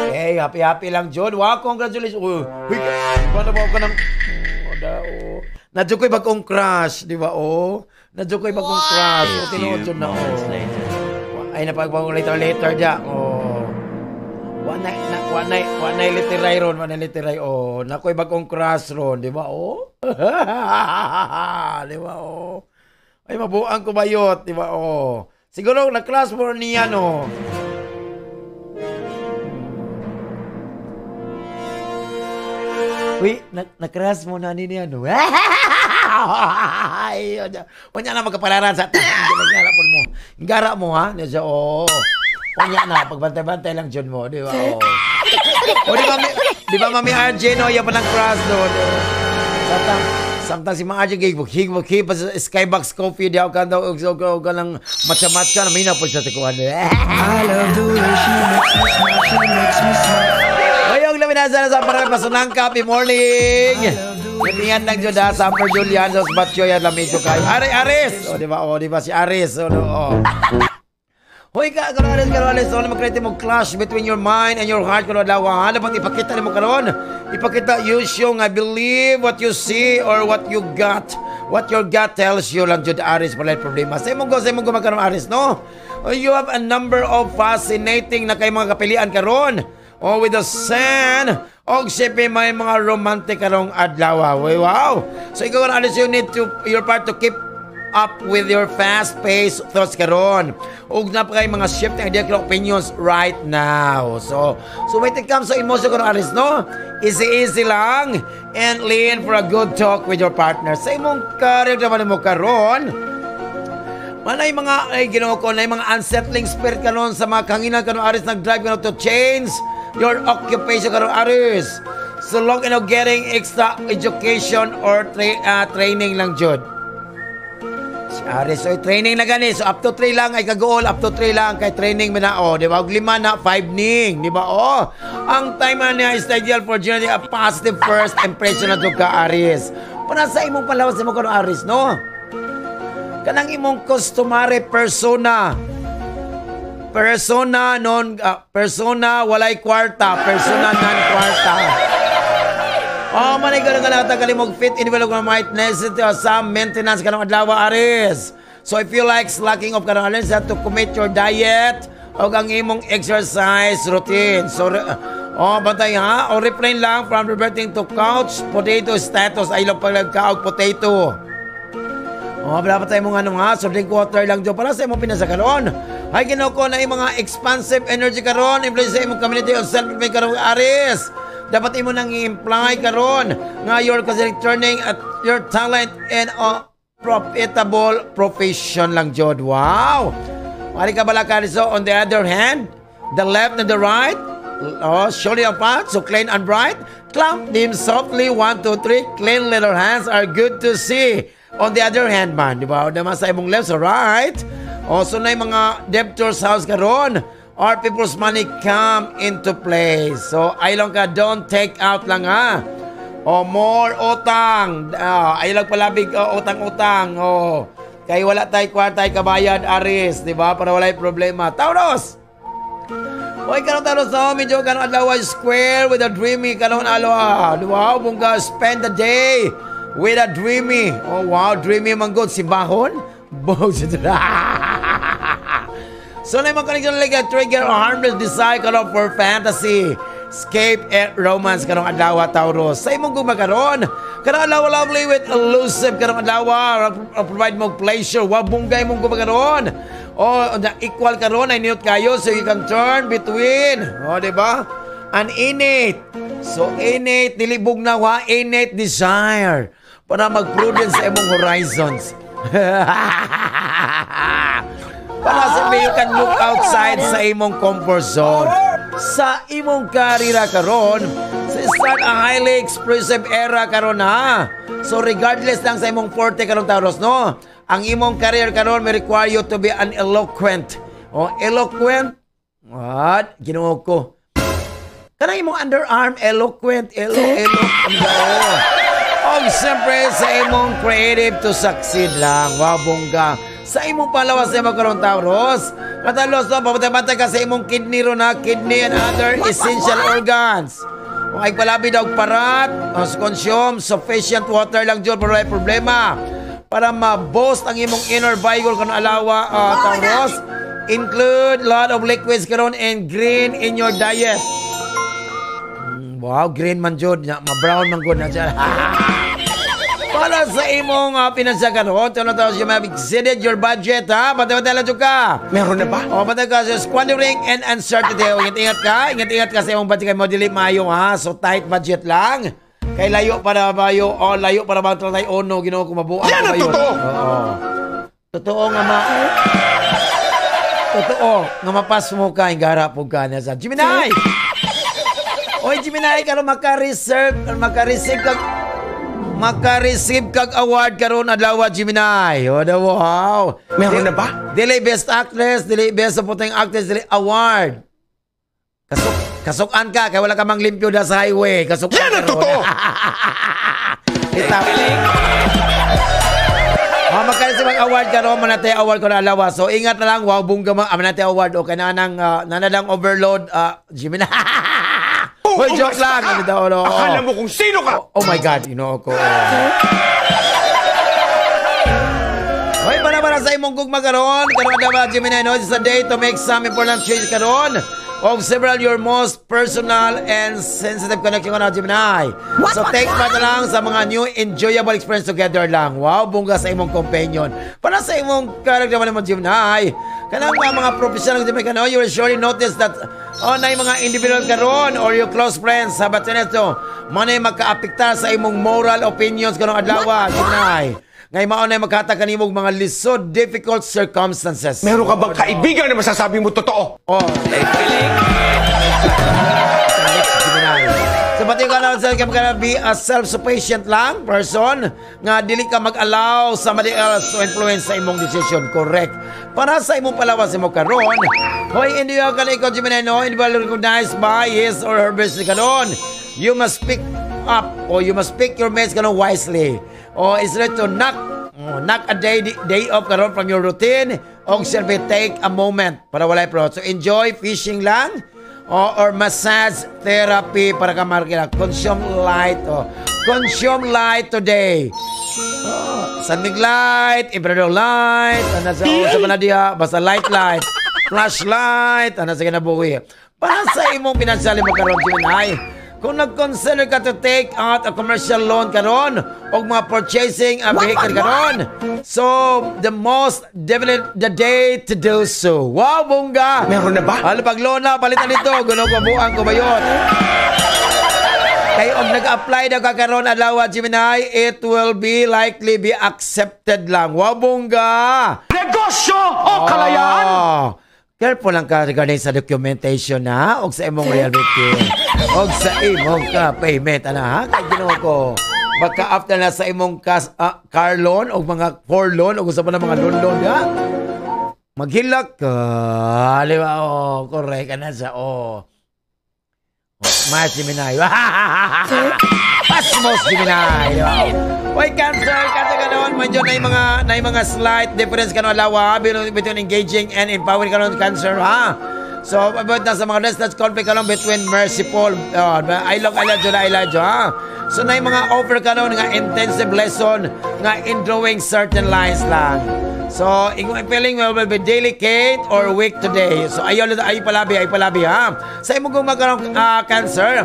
Hey, happy-happy lang, John. Wow, congratulations. Uy, uy, paano ba ako ng... Oh, da, oh. Nadyo ko'y bagong crush, di ba? Oh. Nadyo ko'y bagong crush. O, tinuod yun na, oh. Ay, napagbagong later, later, dya. Oh. Wa na literay ron, wa na literay. Oh, nako'y bagong crush ron, di ba? Oh. Di ba? Oh. Ay, mabuang kumayot, di ba? Oh. Siguro, na-crush mo niya, no? Uy, na-crush mo na niya, no? Ay, unya na magkapalaran sa taon. Mo. Gara mo, ha? Niya siya, oh. Unya na, pagbantay-bantay lang dyan mo, di ba? Oh. O, di ba, Mami RJ, no? Yan pa ng crush doon. Samtang si Mang RJ, higwag, pa sa Skybox Coffee, di ako ka daw, og ng matcha-matcha, na may na po siya sa kuhan. I love the way she makes me smile, she makes me smile. Ngayong laminasa na sa parang pasunang happy morning. Ingat lang dyan ha, Summer Julian, Dos Batyo, yan lang medyo kayo. Ari, Aris! O, di ba? O, di ba? Si Aris. O, no, o. Hoy ka, Aris, Aris, o, mag-create mo clash between your mind and your heart. Kung adlaw, ha? Dapat ipakita mo karon. Ipakita you show nga believe what you see or what you got. What your gut tells you lang jud, Aris, wala problema. Sa imong go magkaroon, Aris, no? You have a number of fascinating na kay mga kapilian karon. Oh, with the sand Og siyempre may mga romantic karong adlaw. Wow. So ikaw Aries, you need to your part to keep up with your fast-paced thoughts karon. Ug naa pa kay mga shifting idea opinions right now. So when it comes to emotion karon, Aries, no? Easy easy lang and lean for a good talk with your partner. Sa imong career naman mo karon, manay mga ay Ginoo ko na mga unsettling spirit karon sa mga kanginan karon, Aries, nag-drive karon to change your occupation karon, Aries. So long getting extra education or training lang jud. Si Aries, oy, training na gani. So up to 3 lang ay kagool, up to 3 lang kay training man na, oh, di ba? Og lima na 5 ning, di ba? Oh, ang time na niya is ideal for generating a positive first impression na ka, Aries. Para sa imong palawas mo karon, Aries, no? Kanang imong customary persona, persona non persona walay kwarta, persona non kwarta. Oh, manay ka nga natagali mo fit in well might necessity or some maintenance kanang adlaw, Aries. So if you like slacking off kanang Aries, have to commit your diet o ang imong exercise routine. So oh, bantay ha, o refrain lang from reverting to couch potato status, ay lang paglagkaog potato. Oh, dapat tayo mong ano nga, so drink water lang dyan para sa imong pinasa karon. Ay Ginoo ko na yung mga expansive energy karon, influence sa imong community o self-improvement karon, Aries. Dapat imo nang i-imply karon nga you're considering turning at your talent in a profitable profession lang jud. Wow. Mari ka bala ka. So on the other hand, the left and the right, oh, surely apart, so clean and bright. Clamp them softly, 1, 2, 3. Clean little hands are good to see. On the other hand man, di ba? Naman sa imong left, so right. Also na yung mga debtor's house karon or people's money come into play. So, ay lang ka, don't take out lang ha. O more utang. Ay lang palabig utang-utang. Oh. Kay wala tay kwarta kabayad, Aries, di ba? Para walay problema. Taurus! Oy, karon Taurus, no, medyo karon adlaw square with a dreamy karon adlaw. Wow, bongga, spend the day with a dreamy. Oh wow, dreamy man gud simbahon. Bog. So na yung connection like a trigger or harmless desire karon for fantasy, escape and romance karong adlaw, Taurus. Sa imong gugma karon, karong adlaw lovely with elusive karong adlaw, provide mo pleasure, wa bunggay mong gugma karon. Oh, na equal karon ay niyot kayo, so you can turn between. Oh, di ba? An innate. So innate dili bugnaw ha, innate desire para mag-prudence sa imong horizons. Para sa you can look outside sa imong comfort zone. Sa imong karira karon, sa start a highly expressive era karon ha. So regardless lang sa imong forte karon, Taurus, no? Ang imong career karon may require you to be an eloquent. Oh, eloquent? What? Ginoo ko. Kanang imong underarm, eloquent, elo, elo, oh. Og siyempre sa imong creative to succeed lang. Wow, bongga. Sa imong palawas sa imong karon, Taurus. Katalos no, pabantay ka sa imong kidney ron ha, kidney and other essential organs. Kung ay palabi daw parat, consume sufficient water lang dyan para walay problema. Para ma-boost ang imong inner vigor karon adlaw, Taurus, include lot of liquids karon and green in your diet. Wow, green man jud, ma-brown man gud na siya. Para sa imong pinansya karon, Taurus, you have exceeded your budget, ha? Bantay-bantay lang jud ka. Meron na ba? O, bantay ka sa squandering and uncertainty. O, ingat-ingat ka. Ingat-ingat ka sa imong budget kay mo dili maayo, ha? So, tight budget lang. Kay layo para ba yo, oh, layo para ba tayo ono, Ginoo ko mabuang Yan ang ko ba yun? totoo! Oo. Totoo nga ma. Totoo nga mapas mo ka, ingara po ka na sa Gemini! Oy, Gemini, karon maka-reserve, maka-receive kag award karon adlaw, Gemini. Oh, da, wow. Meron na ba? Dili best actress, dili best supporting actress, dili award. Kasukan ka kay wala ka mang limpyo da sa highway. Kasukan. Yan ang karon. totoo! Ita. Oh, maka-receive ang award karon, manatay award ko na adlaw. So ingat na lang, wow bongga ma manatay award okay na nang nanadang overload, Gemini. Hoy, joke lang. Ano daw, no? Akala mo kung sino ka! Oh my God, Ginoo ko. Hoy, para para sa imong gugma karon, karon adlaw, Gemini, no, it's a day to make some important change karon. Of several your most personal and sensitive connection ko na, Gemini. What, So what, take what? part na lang sa mga new enjoyable experience together lang. Wow, bongga sa imong companion. Para sa imong character man mo, Gemini. Kanang mga professional Gemini kano, you will surely notice that oh, na mga individual karon or your close friends sa to manay makaapektar sa imong moral opinions karong adlaw, Gemini. Ngay mao na maghatag kanimong mga lisod, difficult circumstances. Meron ka bang kaibigan na masasabi mo totoo? Oh. Gemini. So pati ka na sa ka be a self-sufficient lang person nga dili ka mag-allow somebody else to influence sa imong decision. Correct. Para sa imong palawas imo karon, hoy, hindi ka na ikaw, Gemini, no, hindi ba recognized by his or her business karon. You must pick up or you must pick your mates karon wisely. O is it to knock oh, knock a day off karon from your routine o siyempre take a moment para walay pro. So enjoy fishing lang o, or massage therapy para ka markila. Consume light. Oh. Consume light today. Oh, San Mig Light, Emperador Light, ano sa oh, sa mga diha, basta light light, flashlight, ano sa kinabuhi. Para sa imong pinansyal mo karon, Gemini, kung nag-consider ka to take out a commercial loan karon o mga purchasing a vehicle karon, so the most definite the day to do so. Wow, bongga! Meron na ba? Ano pag loan na, palitan nito, gulo ko buang ko bayot. Kay og nag-apply daw ka karon adlaw, Gemini, it will be likely be accepted lang. Wow, bongga! Negosyo o kalayaan? Oh. Careful lang ka regarding sa documentation na og sa imong reality og sa imong ka payment ana ha, kay Ginoo ko baka after na sa imong car loan o mga for loan o sa pa na mga loan loan ha, maghilak ka, di ba? Oh, correct ka na sa oh. Oh, smart Gemini. Pasmos Gemini. Di ba? Why Cancer, Cancer ka noon, medyo na yung mga slight difference ka noon, lawa, between engaging and empowering ka noon, Cancer, ha? So, about na sa mga restless conflict ka noon between merciful, I love you, I love you, ha? So, na yung mga offer ka noon nga intensive lesson nga in drawing certain lines lang. So, imong feeling will be delicate or weak today. So, ayaw, ay palabi, ha? Sa imong gumaganon, Cancer,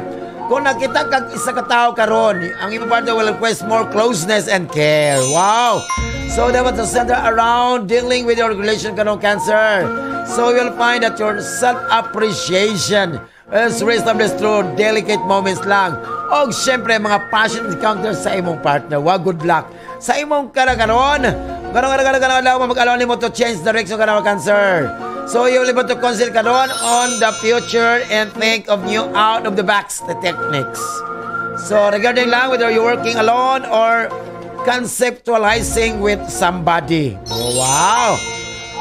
kung nakita kag isa ka tao karon, ang imong partner will request more closeness and care. Wow! So, dapat to center around dealing with your relation karon, Cancer. So, you'll find that your self-appreciation is reestablished through delicate moments lang. Og syempre, mga passion encounters sa imong partner. Wow, good luck. Sa imong karakaron, karon karon karon karon alaw mag-allow nimo to change direction karon, Cancer. So you will able to consider karon on the future and think of new out of the box the techniques. So regarding lang whether you're working alone or conceptualizing with somebody. Oh, wow!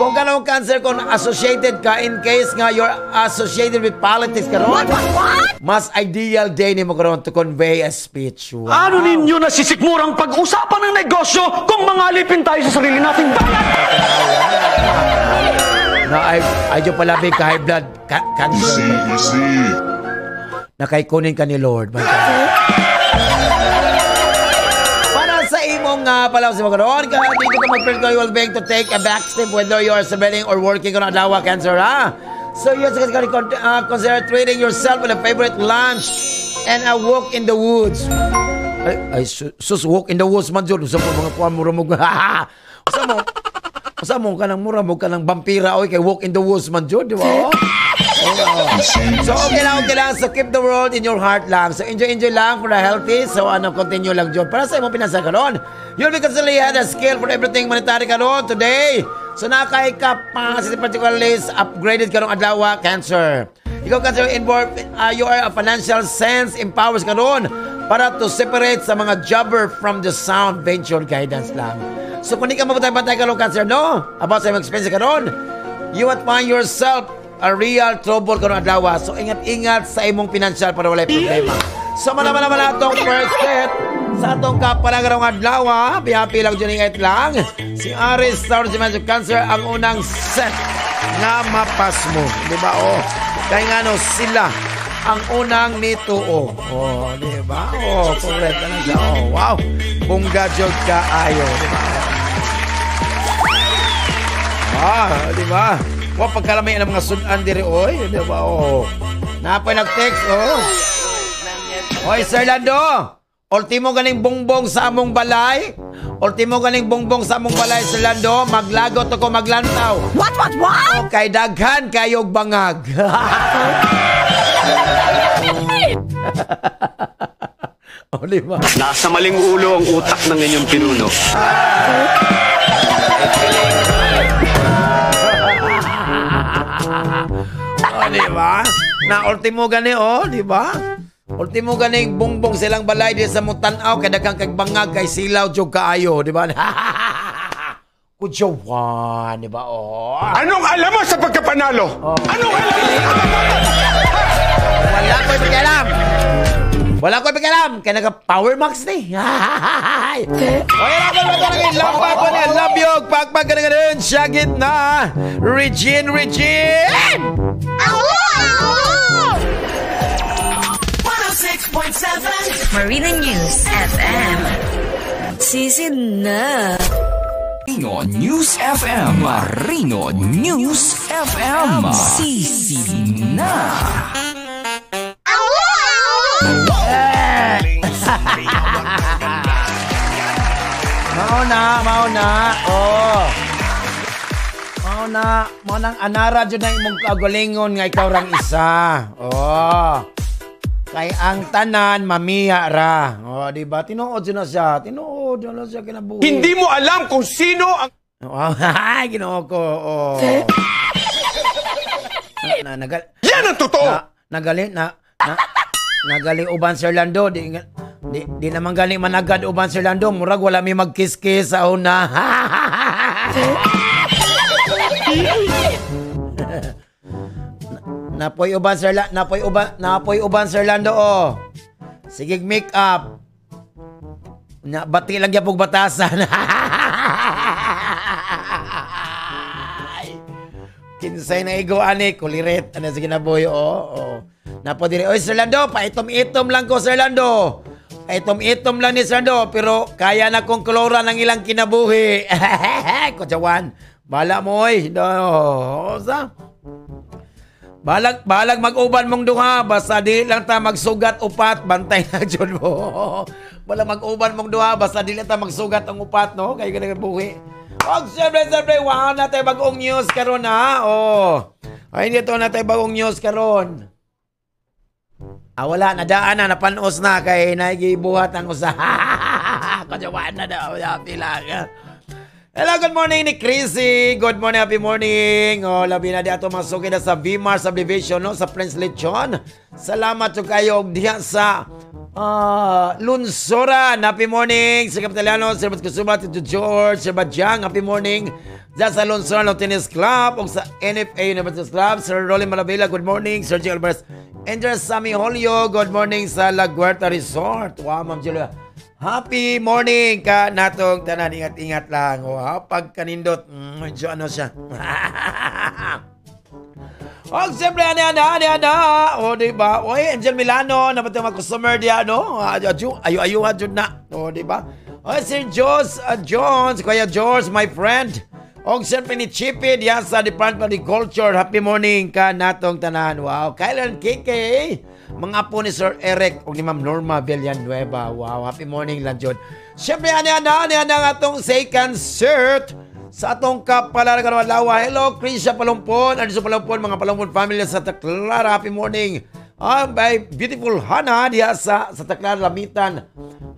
Kung kanong Cancer, kung associated ka, in case nga you're associated with politics karon, What, what, what? Mas ideal day nimo karon to convey a speech. Wow. Ano ninyo nasisikmurang pag-usapan ng negosyo kung mangalipin tayo sa sarili nating bayan? Na ay ay pala ka high blood cancer. Na kay kunin ka ni Lord. Para sa imong palaw sa mga karon, ka dito ka mag-print ko, you will be able to take a back step whether you are celebrating or working on adlaw, Cancer, ha? So you can consider treating yourself with a favorite lunch and a walk in the woods. Ay, ay sus, walk in the woods man jud. Usa mo mga kuan mura mo. Usa mo kanang mura mo kanang vampira oy, kay walk in the woods man jud, di ba? Oh. So okay lang, okay lang. So keep the world in your heart lang. So enjoy, enjoy lang for the healthy. So ano, continue lang jud. Para sa imong pinasa karon. You'll be constantly had a skill for everything monetary karon today. So nakay capacity particularly upgraded karong adlaw, Cancer. Ikaw, Cancer, involved, you are a financial sense empowers karon para to separate sa mga jobber from the sound venture guidance lang. So kung di ka mabantay-bantay karon, Cancer, no? About sa imong expense karon, you would find yourself a real trouble karon adlaw. So ingat-ingat sa imong financial para walay problema. So mana mana atong first set sa atong kapalagarong adlaw, happy lang dyan, ingat lang. Si Aries, Taurus, Gemini, Cancer ang unang set nga mapasmo. Di ba? Oh. Kaya nga no, sila ang unang nituo. Oh, di ba? Oh, correct. Ano siya? Oh, wow. Bongga jud kaayo, di ba? Ah, di ba? Wa pagkalamay ang mga sudan diri oy, di ba? Oh. Napoy nag-text oh. Oy, Sir Lando. Ultimo ganing bongbong sa among balay. Ultimo ganing bongbong sa among balay, Sir Lando. Maglagot ako maglantaw. What? Okay, daghan kayog bangag. O, di ba? Nasa maling ulo ang utak ng inyong pinuno. O, di ba? Na ultimo gani, oh, di ba? Ultimo ganing bongbong silang balay di sa mutanaw kay daghang kag bangag kay silaw jud kaayo, di ba? Kudyawan, di ba? Oh. Anong alam mo sa pagkapanalo? Oh. Anong alam mo? Wala ko'y pakialam. Wala ko'y pakialam. Kaya nagka-power max ni. Oy, lampa ko na. Love you. Pagpag ka na ganun. Syagit na. Regine, Regine! Ow! 106.7 Marina News FM. Sisid na. Marino News FM. Marino News FM. Sisid na. Mao na. Oh. Mao nang anara jud na imong kagalingon nga ikaw rang isa. Oh. Kay ang tanan mamiya ra. Oh, di ba? Tinuod na siya. Tinuod na siya kinabuhi. Hindi mo alam kung sino ang oh, ay, Ginoo ko. Oh. Yan ang totoo. Nagali uban Sir Lando, di naman gali managad uban Sir Lando, murag wala mi magkiss-kiss sa una. Napoy uban Sir napoy uban Sir Lando oh. Sige make up. Na bati lang gyapog batasan. Kinsay na igo ani kuliret ano sige na boy oh. Oh. Napo diri oy Sir Lando, paitom-itom lang ko Sir Lando. Paitom-itom lang ni Sir Lando pero kaya na kong kolora ng ilang kinabuhi. Kudyawan, bala mo oy. No, sa Balag mag-uban mong duha, basta di lang ta magsugat upat, bantay na jud mo. Wala mag-uban mong duha, basta di lang ta magsugat ang upat, no? Kayo ganang buhi. Og siyempre, wala na tayo bagong news karon ha. Oh. Ay, dito na tayo bagong news karon. Ah, wala, nadaan na, napanos na kay naigibuhat ang usa. Kajawaan na daw, pila. Hello, good morning ni Chrissy. Good morning, happy morning. Oh, labi na di ato masuki na sa Vmar Subdivision, no, sa Prince Lechon. Salamat jud kayo og diha sa Lunsoran. Happy morning sa Kapitaliano, Sir Bat Kusuma, Tito George, Sir Badjang. Happy morning diha sa Lunsoran Tennis Club og sa NFA University Club. Sir Rolly Maravilla, good morning. Sir G. Alvarez, Andres Sami Holyo, good morning sa La Guerta Resort. Wow, Ma'am Julia. Happy morning ka natong tanan. Ingat-ingat lang. Oh, pagkanindot, medyo ano siya. Og siyempre, ana. O, diba? Oy, Angel Milano, naman tayo mga customer diya, no? Ayo-ayo, jud na. O, diba? Oy, Sir Jos Jones, Kuya George, my friend. Og siyempre ni Chippy diya sa Department of Culture. Happy morning ka natong tanan. Wow. Kylan KK, mga po ni Sir Eric o ni Ma'am Norma Villanueva. Wow, happy morning lang jud. Siyempre, ana ang atong second cert sa atong kapalaran karong adlaw. Hello, Krisha Palumpon, Arzo Palumpon, mga Palumpon family sa Santa Clara. Happy morning. By beautiful Hana diha sa Santa Clara Lamitan.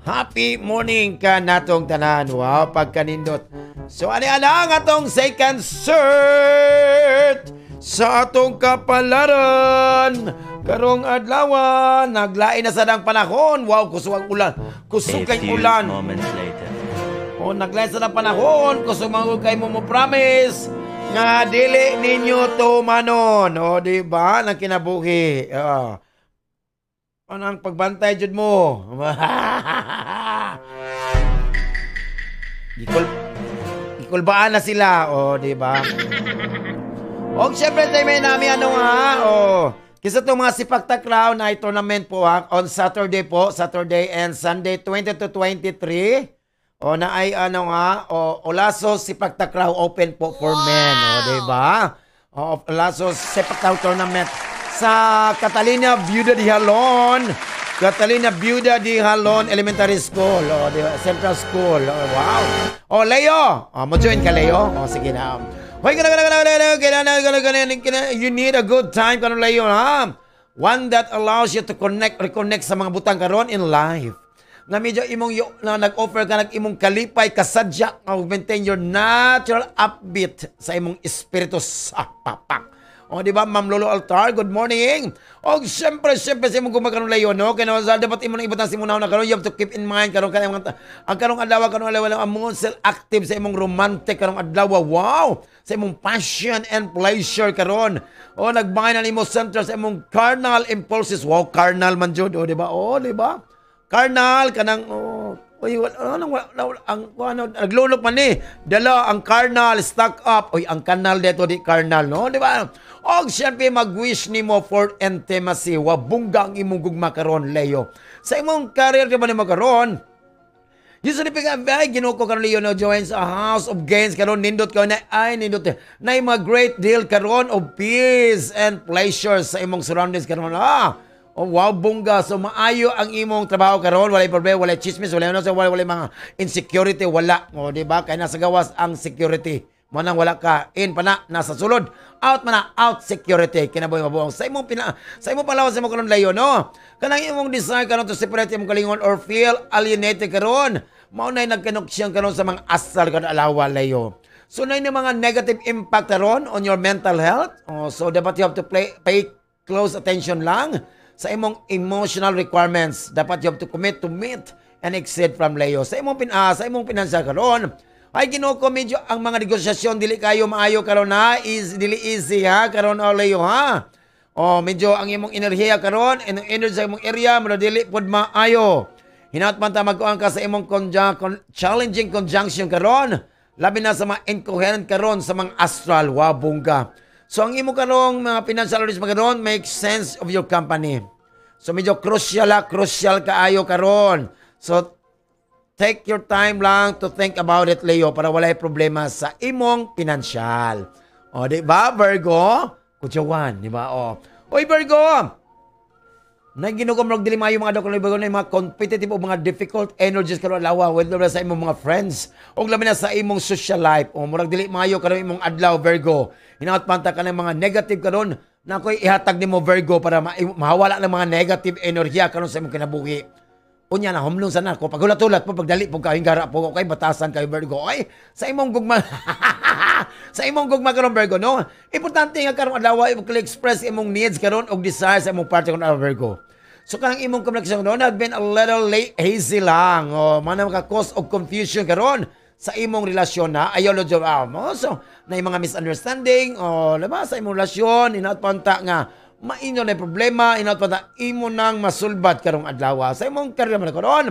Happy morning ka natong tanan. Wow, pagkanindot. So, ana ang atong second cert sa atong kapalaran karong adlaw. Naglain na sa dang panahon. Wow, kusog ang ulan. Kusog kay ulan. Oh, naglain sa dang panahon. Kusog man kay mo promise nga dili ninyo tumanon. O, di ba? Nang kinabuhi. Ano ang pagbantay jud mo? Gikulbaan na sila. O, di ba? Og syempre tayo may nami ano nga. O, kisa itong mga sipak takraw na tournament po ha, on Saturday po, Saturday and Sunday 20 to 23. O na ay ano nga, o Olaso Sipak Takraw Open po for men, o di ba? O Of Lasos Sepak Takraw Tournament sa Catalina Viuda de Jalon. Catalina Viuda de Jalon Elementary School. O, di ba? Central School. Oh, wow. Oh, Leo. Oh, mo join ka, Leo? Oh, sige na. Hoy, kana kana kana kana kana kana kana kana. You need a good time karon, Leo, ha? One that allows you to connect, reconnect sa mga butang karon in life. Nga medyo imong na nag-offer ka nag imong kalipay kasadya nga maintain your natural upbeat sa imong espiritu sa papak. O, di ba, Ma'am Lolo Altar, good morning. O, siyempre, siyempre, sa imong gumakaroon, Leo, no? Kaya sa dapat imo nang ibutang sa imong na karon, you have to keep in mind karon kay mga ang karong adlaw ang moon still active sa imong romantic karong adlaw. Wow! Sa imong passion and pleasure karon. O, nagbahay na nimo center sa imong carnal impulses. Wow, carnal man jud, o, di ba? O, di ba? Carnal kanang, oh, uy, wala, ano, wala, wala, ang ano, naglulok man ni. Dala ang carnal stock up. Uy, ang kanal dito di carnal, no? Di ba? Og siyempre mag-wish nimo for intimacy. Wa bungga ang imong gugma karon, Leo. Sa imong career di ba nimo karon? Usually pick up ay Ginoo ko karon, Leo, no, joins a house of gains karon, nindot ka na ay nindot na mga great deal karon of peace and pleasure sa imong surroundings karon, ah. Oh, wow, bongga. So maayo ang imong trabaho karon, walay problema, walay chismis, walay ano, so walay, walay mga insecurity, wala. O, di ba? Kay nasa gawas ang security. Mo nang wala ka in pa na nasa sulod, out man na out security kinabuhi mabuong sa imong pina sa imong palawas sa imong karon, Leo, no, kanang imong desire karon to separate imong kalingon or feel alienated karon, mao nay nagkoneksyon karon sa mga astral karon adlaw, Leo. So na yung mga negative impact karon on your mental health. Oh, so dapat you have to pay close attention lang sa imong emotional requirements. Dapat you have to commit to meet and exceed from, Leo. Sa imong pinansyal karon, ay Ginoo ko, medyo ang mga negosasyon dili kayo maayo karon ha, is dili easy ha karon, oh, Leo, ha. Oh, medyo ang imong enerhiya karon, and ang energy sa imong area mo dili pod maayo. Hinaot man ta magkuan ka sa imong challenging conjunction karon. Labi na sa mga incoherent karon sa mga astral wa bongga. So ang imo karong mga financial risk karon make sense of your company. So medyo crucial ha, crucial kaayo karon. So take your time lang to think about it, Leo, para walay problema sa imong pinansyal. O, di ba, Virgo? Kutyawan, di ba? O. Oy, Virgo! Naginugom rog dili maayo mga adlaw Virgo na mga competitive o mga difficult energies karon adlaw whether sa imong mga friends o labi na sa imong social life, o murag dili maayo karon imong adlaw, Virgo. Hinaot panta ka ng mga negative karon na ako'y ihatag nimo, Virgo, para mawala ng mga negative enerhiya karon sa imong kinabuhi. Unya na humlong sana ko paghulat-hulat po pagdali po kayo gara po kay batasan kayo, Virgo. Ay, sa imong gugma karon, Virgo, no, importante nga karong adlaw i-express imong needs karon og desire sa imong partner karon, Virgo. So kanang imong communication karon had been a little late, hazy lang o man maka cause of confusion karon sa imong relasyon na ayaw lo job mo. So na mga misunderstanding o diba sa imong relasyon, inaot panta nga mainyo na problema, inaot panta imo nang masulbat karong adlaw. Sa imong career man karon,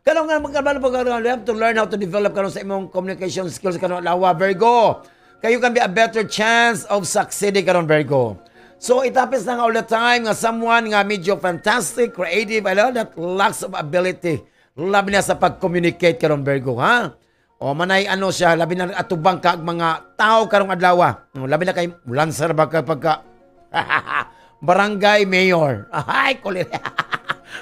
karon nga magkabalo pa karon, you have to learn how to develop karon sa imong communication skills karon adlaw, Virgo, kayo can be a better chance of succeeding karon, Virgo. So it happens na nga all the time nga someone nga medyo fantastic, creative, I know that lacks of ability. Labi na sa pag-communicate karon, Virgo, ha? O manay ano siya, labi na atubang ka mga tao karong adlaw. O, labi na kay lancer ba ka pagka barangay mayor. Ay, kulit.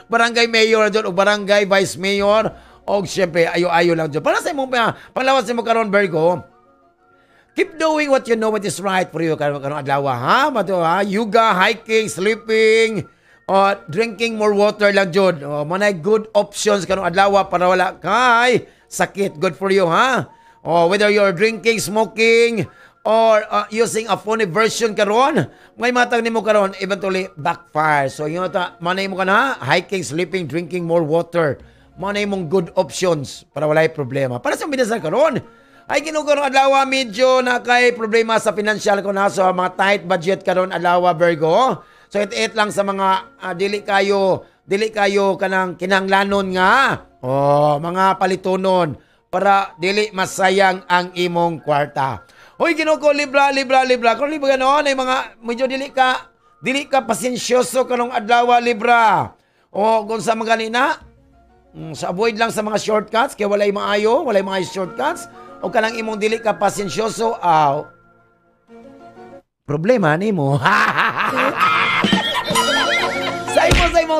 Barangay mayor doon o barangay vice mayor o siyempre ayo-ayo lang doon. Para sa imong panglawas mo karon, Virgo, keep doing what you know what is right for you karon karong adlaw, ha? Mato ha, yoga, hiking, sleeping, o drinking more water lang jud. O manay good options karong adlaw para wala kay sakit. Good for you, ha? O whether you're drinking, smoking, or using a phony version karon, may matag nimo karon eventually backfire. So yun ta, manay mo ka na, hiking, sleeping, drinking more water. Manay mong good options para walay problema. Para sa binasal karon, ay Ginoo, karon adlaw medyo na kay problema sa financial ko na, so mga tight budget karon adlaw, Virgo. So it lang sa mga dili kayo kanang kinahanglanon nga oh mga palitonon para dili masayang ang imong kwarta. Hoy Ginoo ko, Libra, Libra, Libra. Kung Libra ganoon ay mga medyo dili ka pasensyoso karong adlaw, Libra. O kung sa mga ganina, sa avoid lang sa mga shortcuts kay walay maayo shortcuts o kanang imong dili ka pasensyoso aw. Problema nimo.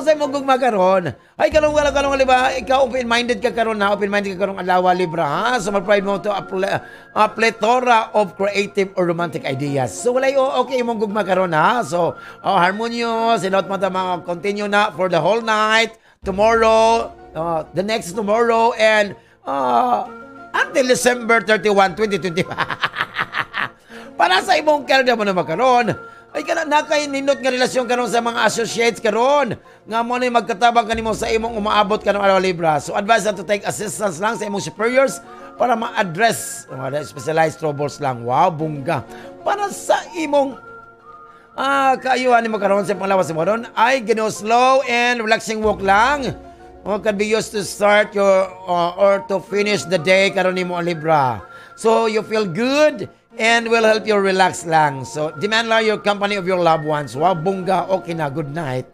Sa imo gugma karon. Ay, karon wala karon, Libra, ikaw open-minded ka karon na, open-minded ka karong adlaw, Libra, ha. So mag-provide mo to a plethora of creative or romantic ideas. So walay, oh, okay imong gugma karon, ha. So oh, harmonious, sinot mo ta mga continue na for the whole night, tomorrow, the next tomorrow and until December 31, 2025. Para sa imong career mo na makaron, ay kana na kay nindot nga relasyon karon sa mga associates karon nga mo ni magkatabang kanimo sa imong umaabot karong adlaw, Libra. So advise na to take assistance lang sa imong superiors para ma-address mga specialized troubles lang. Wow, bungga. Para sa imong kaayuhan nimo karon sa panglawas mo ron ay gino slow and relaxing walk lang. O can be used to start your or to finish the day karon nimo, Libra. So you feel good and will help you relax lang. So demand lang your company of your loved ones. Wow, bungga. Okay na, good night.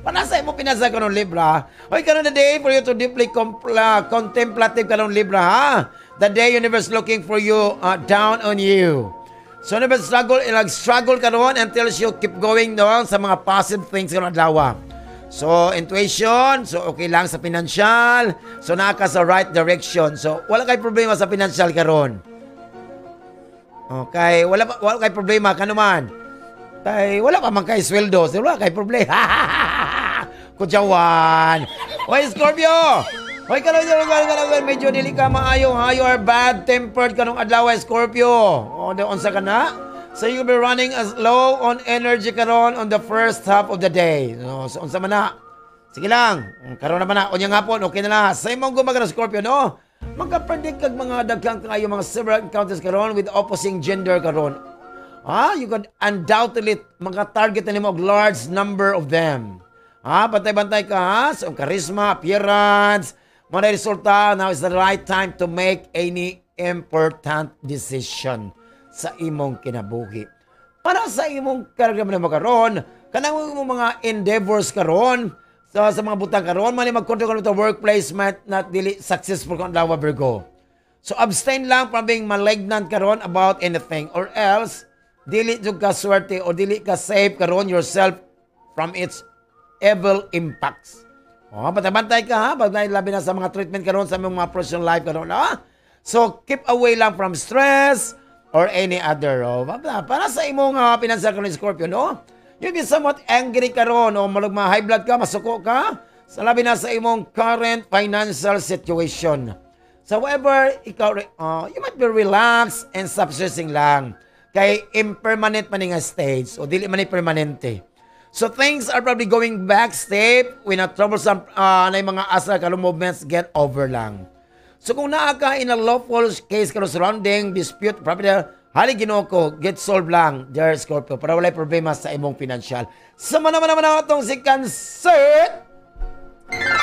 Para sa imo pinasa karon, Libra. Oy, karon the day for you to deeply contemplative karon, Libra, ha. The day universe looking for you down on you. So universe struggle, ilag struggle karon until you keep going, no, sa mga positive things karon adlaw. So, intuition, so okay lang sa financial, so naa ka sa right direction. So, wala kay problema sa financial karon. Okay, wala pa, wala kay problema kanuman. Kay wala pa man kay sweldo, so wala kay problema. Kudyawan. Hoy, Scorpio! Hoy, karon karon karon karon medyo dili ka maayo, ha. You are bad tempered karong adlaw, Scorpio. O, di unsa ka na? So you'll be running as low on energy karon on the first half of the day. No, so unsa man na? Sige lang. Karon naman na. Unya nga po, okay na lang. Sa imong gugma karon, Scorpio, no? Magka-predict kag mga daghang kayo mga several encounters karon with opposing gender karon. Ah, you could undoubtedly maka-target na nimo og large number of them. Ah, bantay-bantay ka, ha? So, ang charisma, appearance, mga resulta, now is the right time to make any important decision sa imong kinabuhi. Para sa imong karga mo karon, kanang imong mga endeavors karon, sa mga butang karon, man mag-control ka sa workplace might not dili successful kung adlaw, Virgo. So abstain lang from being malignant karon about anything or else dili jud ka swerte o dili ka safe karon yourself from its evil impacts. Oh, bantay-bantay ka, ha, bantay labi na sa mga treatment karon sa imong mga personal life karon, ha. So keep away lang from stress or any other. Oh, para sa imong pinansyal karon, Scorpio, no? You'll be somewhat angry karon o malug ma high blood ka, masuko ka sa labi na sa imong current financial situation. So however, ikaw, you might be relaxed and stop stressing lang. Kay impermanent man nga stage o dili man ni permanente. So things are probably going back step when a troublesome na yung mga asa karon movements get over lang. So kung naa ka in a lawful case karon surrounding dispute property, hali Ginoo ko, get solved lang, dear Scorpio, para walay problema sa imong financial. Sama naman naman ang atong si Cancer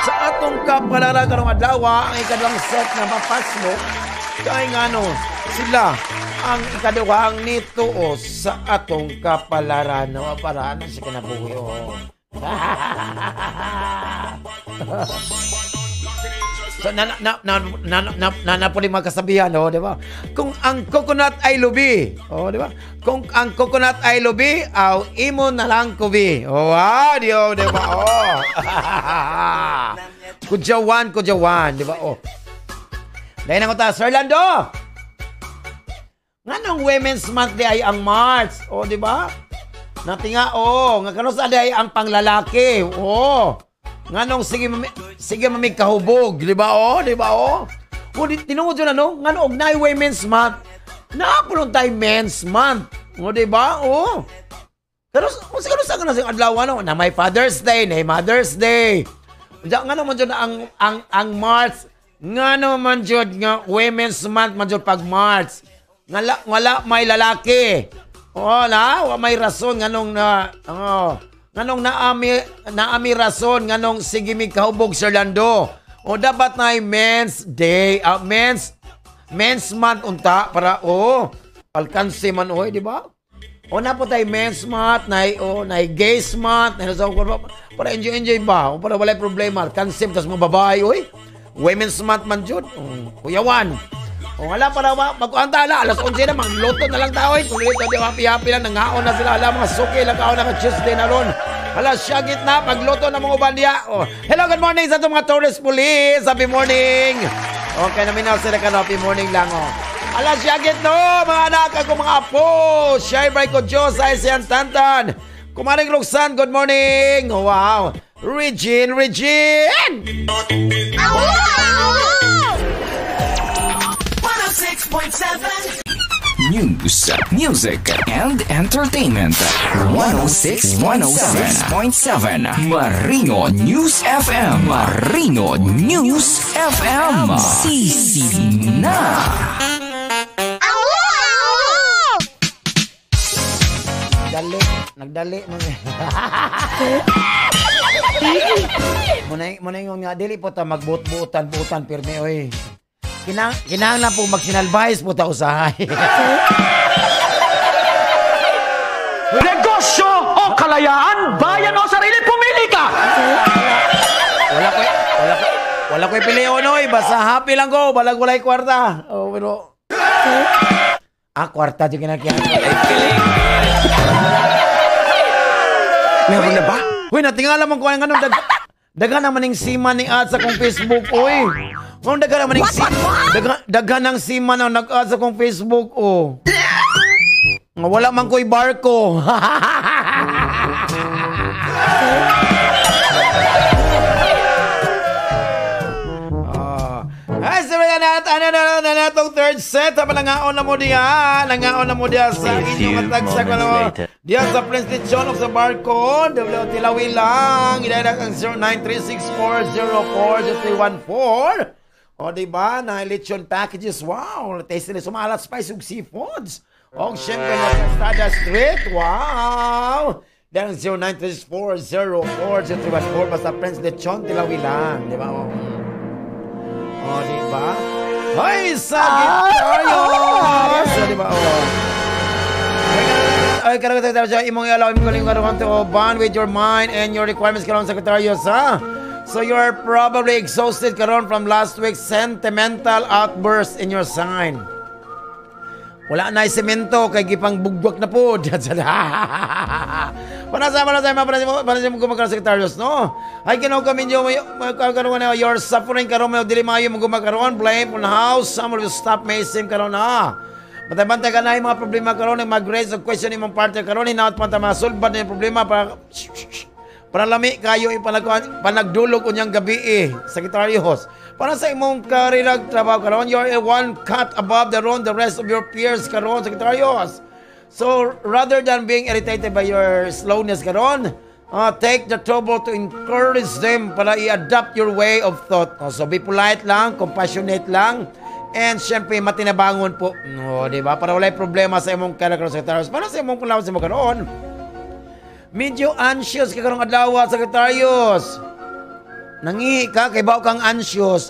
sa atong kapalara karong adlaw, ang ikaduhang set na mapasmo kay ngano sila ang ikaduhang nituo sa atong kapalaran, no, para ano sa kinabuhi, oh. So na na na na na na, na po mga kasabihan, no, di ba? Kung ang coconut ay lubi, oh, di ba? Kung ang coconut ay lubi, aw imo na lang kubi. Oh, wow, di, oh, di ba? Oh. Kudyawan, kudyawan, di ba? Oh. Dahil na ko ta, Sir Lando. Nganong Women's Month di ay ang March? Oh, di ba? Natinga, oh, nga kano sa di ay ang panglalaki. Oh. Nganong sige mami, sige mami kahubog, di ba? Oh, di ba? Oh. O di tinuod yun ano, ngano og naay Women's Month, naa tay Men's Month. O, di ba? Oh. Pero kung siguro sa kana sa adlaw ano, na may Father's Day, na may Mother's Day. Diya ngano man jud ang March, ngano man jud nga Women's Month man jud pag March. Ngala wala may lalaki. Oh, na wa may rason nganong na, oh, nganong naami rason nganong sige mi kahubog, Sir Lando. O dapat na Men's Day, Men's Month unta para oh alkanse man oy, di ba? O na po tayo Men's Month, na oh, na Gays Month, na sa para enjoy enjoy ba? O para walay problema, alkanse tas mga babae oy. Women's Month man jud. Oh, kuyawan. O hala para magkuanta ala alas 11 na magluto na lang tao eh. Tuloy ito di happy happy lang nangaon na sila ala mga suki lang kaon na ka Tuesday na ron. Hala syagit na pagluto na mga uban diya. Oh. Hello, good morning sa itong mga tourist police. Happy morning. Okay, namin na sila ka happy morning lang oh. Ala syagit no, mga anak ako mga apo. Shy ko Diyos ay siyan tantan. Kumaring Roxanne, good morning. Wow. Regine, Regine. 106.7 News, music, and entertainment. 106.7 Marino News FM. Marino News FM. Sisi na. Dali, nagdali mo. Muna yung nga dili po ta magbuot-buotan buotan pirmi oy. Kinahanglan po magsinalbayas po ta usahay. Negosyo o kalayaan, bayan o sarili, pumili ka! Wala ko'y pilion oy, basta happy lang ko, balag walay kwarta. Oh, pero kwarta di kinakyan. Meron na ba? Uy, natingala man ko ang anong daghan naman ning sima ni ad sa kong Facebook, oy. Kung daghan naman ning daghan ng sima na nag-add sa kong Facebook, oh. Nga wala man ko'y barko. Ay, sabi na na itong third set. Habang nangaon na mo diya. Nangaon na mo diya sa inyong matagsak. Diya sa Prince Lechon of sa barko. W Tilawi lang. Idadag ang 0936404314. O, diba? Na lechon packages. Wow! Tasty na sumalat spice ug seafoods. O, syempre, nasa Estrada Street. Wow! Dahil ang 0936404314. Basta Prince Lechon, Tilawi lang. Diba? O, oh, diba? Ay, sagit tayo! So, diba? Oh. Ay, karagatan tayo siya. Imong ilaw, imong galing karoon to bond with your mind and your requirements karoon, Secretarios, ha? So, you're probably exhausted karon from last week's sentimental outburst in your sign. Wala na semento kay gipang bugwak na po. Para sa mo gumakaroon, Secretarios, no? Ay, kinaw kami niyo, your suffering karon mo dili maayo mo gumakaroon, blame on how some of you stop may seem karon na. Bantay-bantay ka na yung mga problema karon, mag-raise og question imong partner karon, hinaot pa ta masulbad na yung problema para lami kayo yung panagdulog unyang gabi eh, Secretarios. Para sa imong karera trabaho karon, you're a one cut above the rest of your peers karon, Secretarios. So, rather than being irritated by your slowness karon, take the trouble to encourage them para i-adapt your way of thought. So, be polite lang, compassionate lang, and syempre, matinabangon po. No, di ba? Para walay problema sa imong karera karon, Secretarios. Para sa imong pulaw sa imong karon, medyo anxious ka karong adlaw, Secretarios. Nangihi ka, kay bao kang anxious.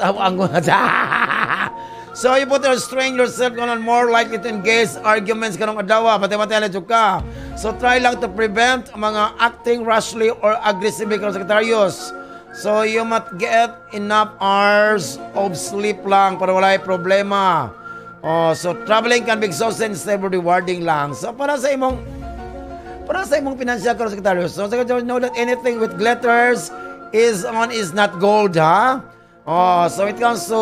So, you put or strain yourself on more likely to engage arguments karong adlaw. Bantay-bantay na jud ka. So, try lang to prevent mga acting rashly or aggressively karong, Secretarios. So, you must get enough hours of sleep lang para walay problema. Oh, so, traveling can be exhausting instead of rewarding lang. So, para sa imong financial karon, Secretarios. So, Secretarios, know that anything with glitters is on is not gold, ha? Oh, so it comes to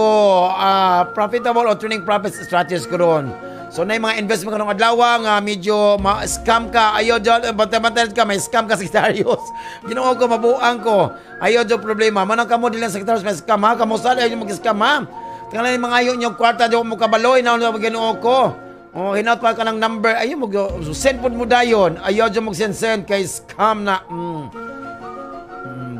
profitable or turning profits strategies karon. So na yung mga investment karong adlaw nga medyo ma-scam ka, ayo jud bantay-bantay ka, may scam ka, Secretarios. Ginoo ko, mabuang ko. Ayo jud problema. Manang kamo dili Secretarios may scam, ha? Kamo sa ayo mag-scam, ha? Tingnan yung mga ayo niyo kwarta di mo kabaloy na Ginoo ko. Oh, hinaut pa ka ng number. Ayo mo send pud mo dayon. Ayo jud mo send kay scam na.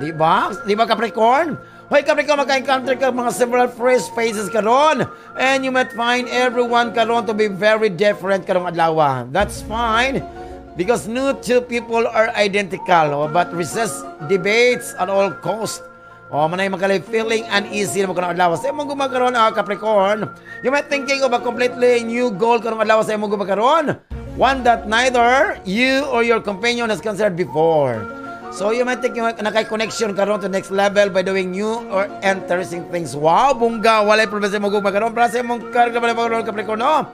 Di ba? Di ba, Capricorn? Hoy, Capricorn, maka-encounter ka mga several fresh faces karon. And you might find everyone karon to be very different karong adlaw. That's fine because no two people are identical, but resist debates at all cost. O, manay makalay feeling uneasy na mo karong adlaw. Sa imong gumakaroon, Capricorn, you might thinking of a completely new goal karong adlaw sa imong gumakaroon. One that neither you or your companion has considered before. So you might think yung nakay connection karon to next level by doing new or interesting things. Wow, bongga, walay problema sa imong gugma karon. Para sa imong karga ba karon, Capricorn, no?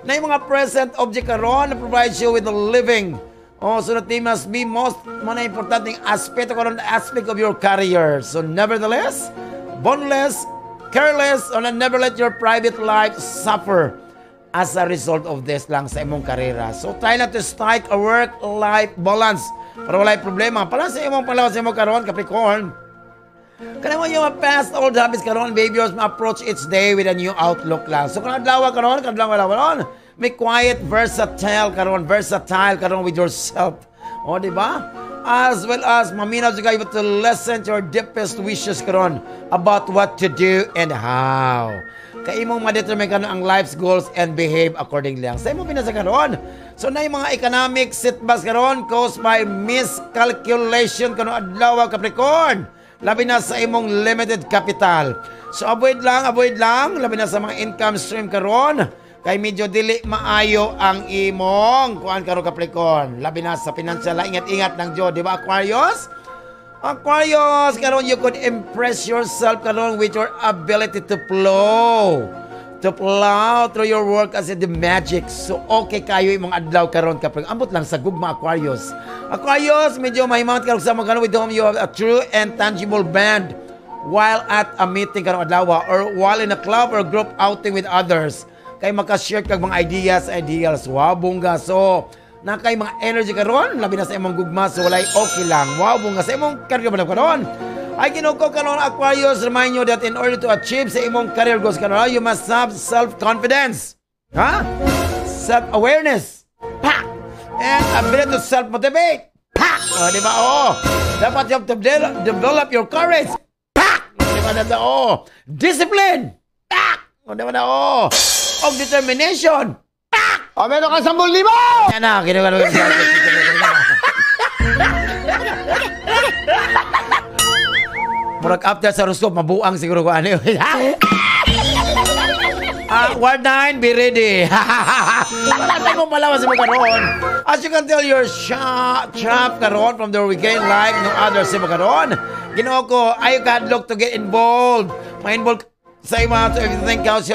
Na yung mga present object karon na provides you with a living. Oh, so that they must be most mo na importanteng aspeto karon, aspect of your career. So nevertheless, boneless, careless, or never let your private life suffer as a result of this lang sa imong karera. So try not to strike a work-life balance para walay problema. Para sa imong palawas sa imong karon, Capricorn, kana mo yung past old habits karon, behaviors, ma-approach each day with a new outlook lang. So kung adlaw karon, kadlaw karon, may quiet versatile karon with yourself. O, di ba? As well as maminaw jud kayo to listen to your deepest wishes karon about what to do and how. Kay imong ma-determine karon ang life's goals and behave accordingly lang. Sa imong pinasa karon. So na yung mga economic setbacks karon caused by miscalculation karon adlaw, Capricorn. Labi na sa imong limited capital. So avoid lang, labi na sa mga income stream karon kay medyo dili maayo ang imong kuan karon, Capricorn. Labi na sa financial, ingat-ingat lang jud, di ba, Aquarius? Aquarius, karon you could impress yourself karon with your ability to flow. To plow through your work as the magic. So okay kayo imong adlaw karon, Capricorn. Ambot lang sa gugma, Aquarius. Aquarius, medyo mahimangit karon sa mga with whom you have a true and tangible bond while at a meeting karon adlaw or while in a club or group outing with others. Kay makashare kag mga ideas, ideals. Wow, bongga. So, na kay mga energy karon, labi na sa imong gugma, so walay okay lang. Wow, bongga sa imong career ba karon? Ay Ginoo ko karon, Aquarius, remind you that in order to achieve sa imong career goals karon, you must have self-confidence. Ha? Self-awareness. Pak! And ability to self-motivate. Pak! O, di ba? Oo. Dapat you have to develop your courage. Pak! O, di ba na? Oo. Discipline. Pak! O, di ba na? Oo. Og determination. Pak! O, meron kang 10,000! Yan na, kinuha. Murag after sa horoscope, mabuang siguro ko ano yun. Ah, Ward 9, be ready. Wala tayong palawas sa mga karon. As you can tell, your trap karon from the weekend like no other sa mga karon. Ginoo ko, ay kadlok to get involved. Ma-involved sa imo to everything counts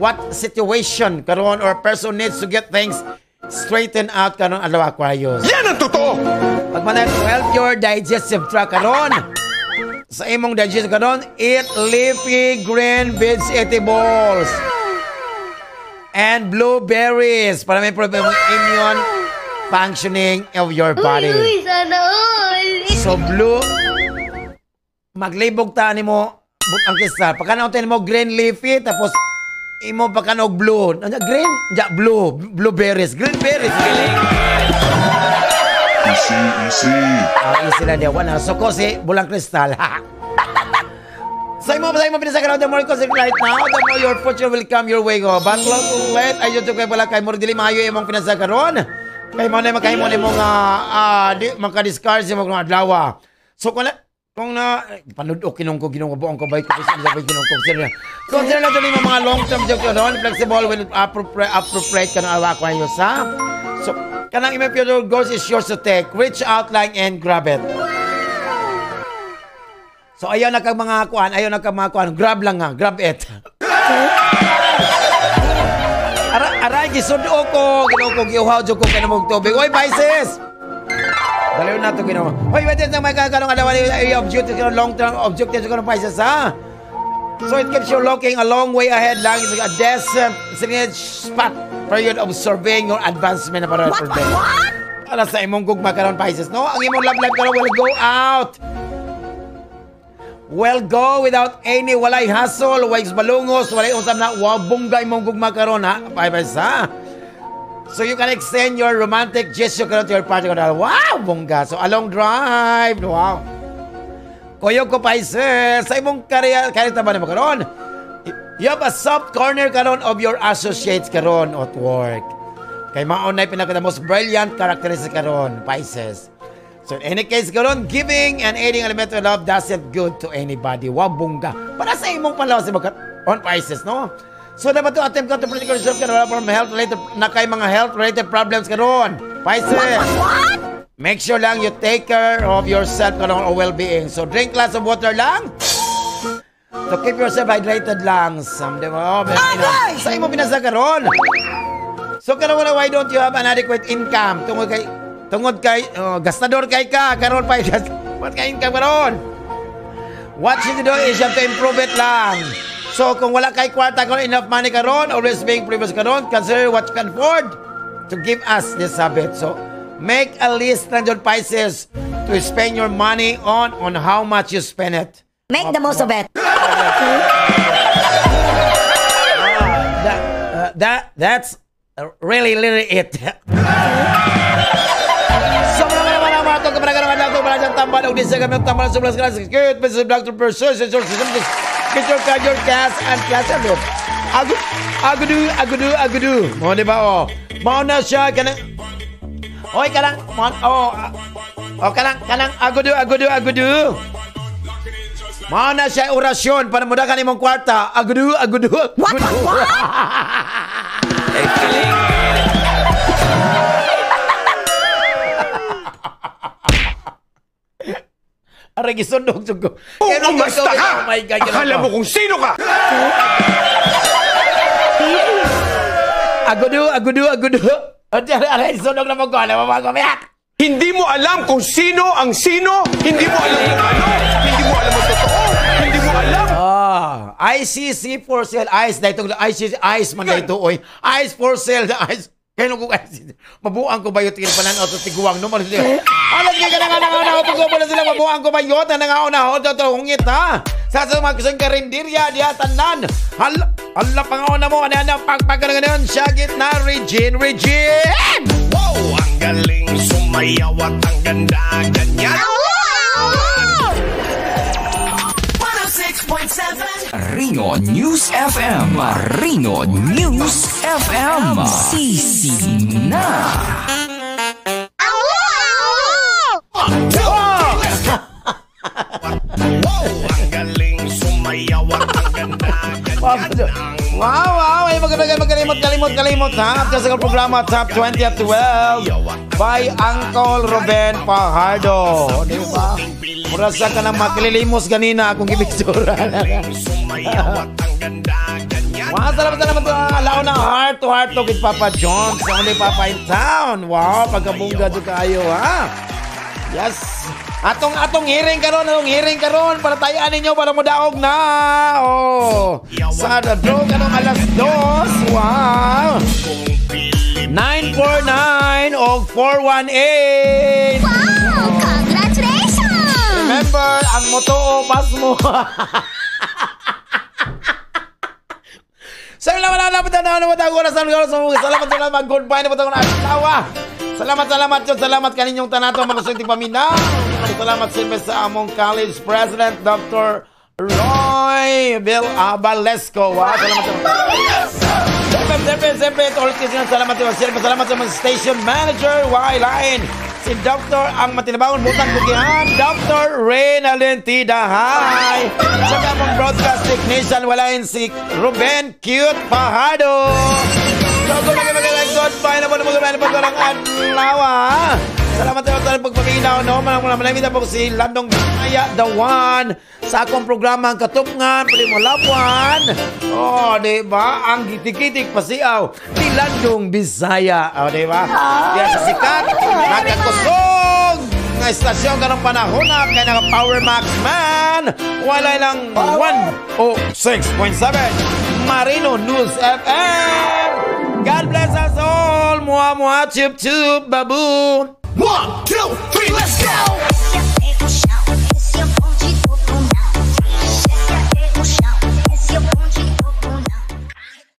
what situation karon or person needs to get things straightened out karon adlaw, Aquarius. Yan ang totoo! Pagmanay to help your digestive tract karon. Sa imong digestive karon, eat leafy green vegetables and blueberries para may problem ang immune functioning of your body. Uy, sana all. So blue, maglibog ta nimo ang kristal. Pagkanaon tayo mo green leafy, tapos imo pagkanaog blue. Ano, green? Ja, blue. Blueberries. Green berries. Easy, easy. Ah, easy lang niya. Wala. So ko si bulang kristal. Sa imo pinasakaroon, the more you consider right now, the more your fortune will come your way ko. But let, ayun to kay pala kay mo dili maayo imong pinasakaroon. Kay mo na makahimo nimo nga di maka-discard sa imong adlaw. So kung na panudok kinong ko ginoo buong ko bay ko sa bay ginoo ko sir. Consider na dili mga long term job karon, flexible when appropriate kanang awa ko ayo sa. So kanang imong future goals is yours to take. Reach out lang and grab it. So ayaw na kag mga kuan, ayaw na kag mga kuan, grab lang nga, grab it. Aray gisudo ko, Ginoo ko giuhaw jud ko kay namog tubig. Oy, Pisces. Dalaw na to Ginoo. Hoy, wait na may kakanong adlaw area of duty karon, long term objectives karon, Pisces, ha. So it keeps you looking a long way ahead lang. It's a decent spot period of surveying your advancement na para What, what, what? Para sa imong gugma karon, Pisces, no? Ang imong love life karon will go out. Well, go without any walay hassle, walay balungos, walay usap na wow, bunggay mong gugma karon, ha, Pisces, ha. So you can extend your romantic gesture karon to your partner. Wow, bongga. So a long drive. Wow. Kuyog ko, Pisces, sa imong career, career ba nimo karon? You have a soft corner karon of your associates karon at work. Kay mao na pinaka the most brilliant characteristic karon, Pisces. So in any case karon, giving and aiding elemental love doesn't good to anybody. Wow, bongga. Para sa imong palaw sa mga on Pisces, no? So dapat to attempt ka to protect yourself karon from health related na kay mga health related problems karon, Pisces. What, what, what? Make sure lang you take care of yourself karon or well-being. So drink lots of water lang. To keep yourself hydrated lang. Some, di ba? Oh, sa imo binasa karon. So karon wala, why don't you have an adequate income? Tungod kay oh, gastador kay ka karon pa, what kay income karon? What you do is you have to improve it lang. So kung wala kay kwarta karon, enough money karon, always being previous karon, consider what you can afford to give us this habit. So make a list lang dyan, Pisces, to spend your money on how much you spend it. Make the most of it. That's really, really it. So, mga mga mga ito, kapag mga ito, mga tambal, o di sa kami, tambal, sa kelas, good, Mrs. Dr. Persus, get your card, your cash, and class, ano? Agudu, agudu, agudu. Mo, di ba, oh? Mao na siya, kanang, oy, kanang, oh, oh, kanang, agudu, agudu, agudu. Mao na siya orasyon para muda ka nimong kwarta. Agudu, agudu. What? What? Aray, gisundog jud ko. Umasta ka! Oh my God, akala mo kung sino ka! Agudu, agudu, agudu. Aray, sundog na mo ko. Alam mo ba ko? Hindi mo alam kung sino ang sino. Hindi mo alam kung ano. Hindi mo alam ang totoo. Hindi mo alam. Ah, ICC for sale. Ice, dahito. ICC, ice man dahito, oy. Ice for sale. Ice. Kaya nung kung ICC. Mabuang ko ba yun? Tingin pa na sa tiguang. No, alam niya ka na nga na nga. Sila mabuang ko ba yun? Na nga na. Hungit, ha? Sa mga kusang karinderya, diya tanan. Hala, pangaon na mo. Ano, pagpag na ganun. Syagit na, Regine, Regine! Wow, ang galing sumayaw at ang ganda ganyan. 106.7 Marino News FM. Marino News FM. Sisi na. Wow, ang galing sumayaw at ang ganda ganyan. Wow, wow. Ay, maganda, kalimot, ha? At sa programa Top 20 at 12 by Uncle Ruben Fajardo. Di ba? Mura sa ka ng makililimos ganina akong gibitsura. Wow, salamat, salamat. Alaw na heart to heart to kit Papa John sa only Papa in town. Wow, pagkabungga dyan kayo, ha? Yes. Atong hearing karon, para tayaan ninyo para modaog na. Oh. Sa draw karong alas 2. Wow. 949 og 418. Wow, congratulations. Remember, ang moto pas mo. Salamat salamat goodbye na po asawa. Salamat, salamat yun. Salamat kaninyong tanato mga kasunting paminaw. Salamat siyempre sa among college president, Dr. Roy Bill Abalesco. Wow, salamat. Siyempre, siyempre, ito ulit kasi salamat. Siyempre, salamat sa mga station manager, Y-Line. Si Dr. ang matinabawon butang kugihan, Dr. Reynalyn Tidahay. Siyempre, among broadcast technician, walain si Ruben Cute Fajardo. So, goodbye na po na magandang adlaw. Salamat sa pagpaminaw, no? Maraming na po si Landong Bisaya, the one. Sa akong programa, ang Katupngan, pwede mo labuan. Oh, di ba? Ang gitik-gitik pasiaw ni Landong Bisaya. Oh, di ba? Diyan sa sikat, nagkakusog nga istasyon karong panahon na kay naka Power Max man. Walay lang 106.7 Marino News FM. God bless us all. Mua mua chup chup babu. 1, 2, 3, let's go!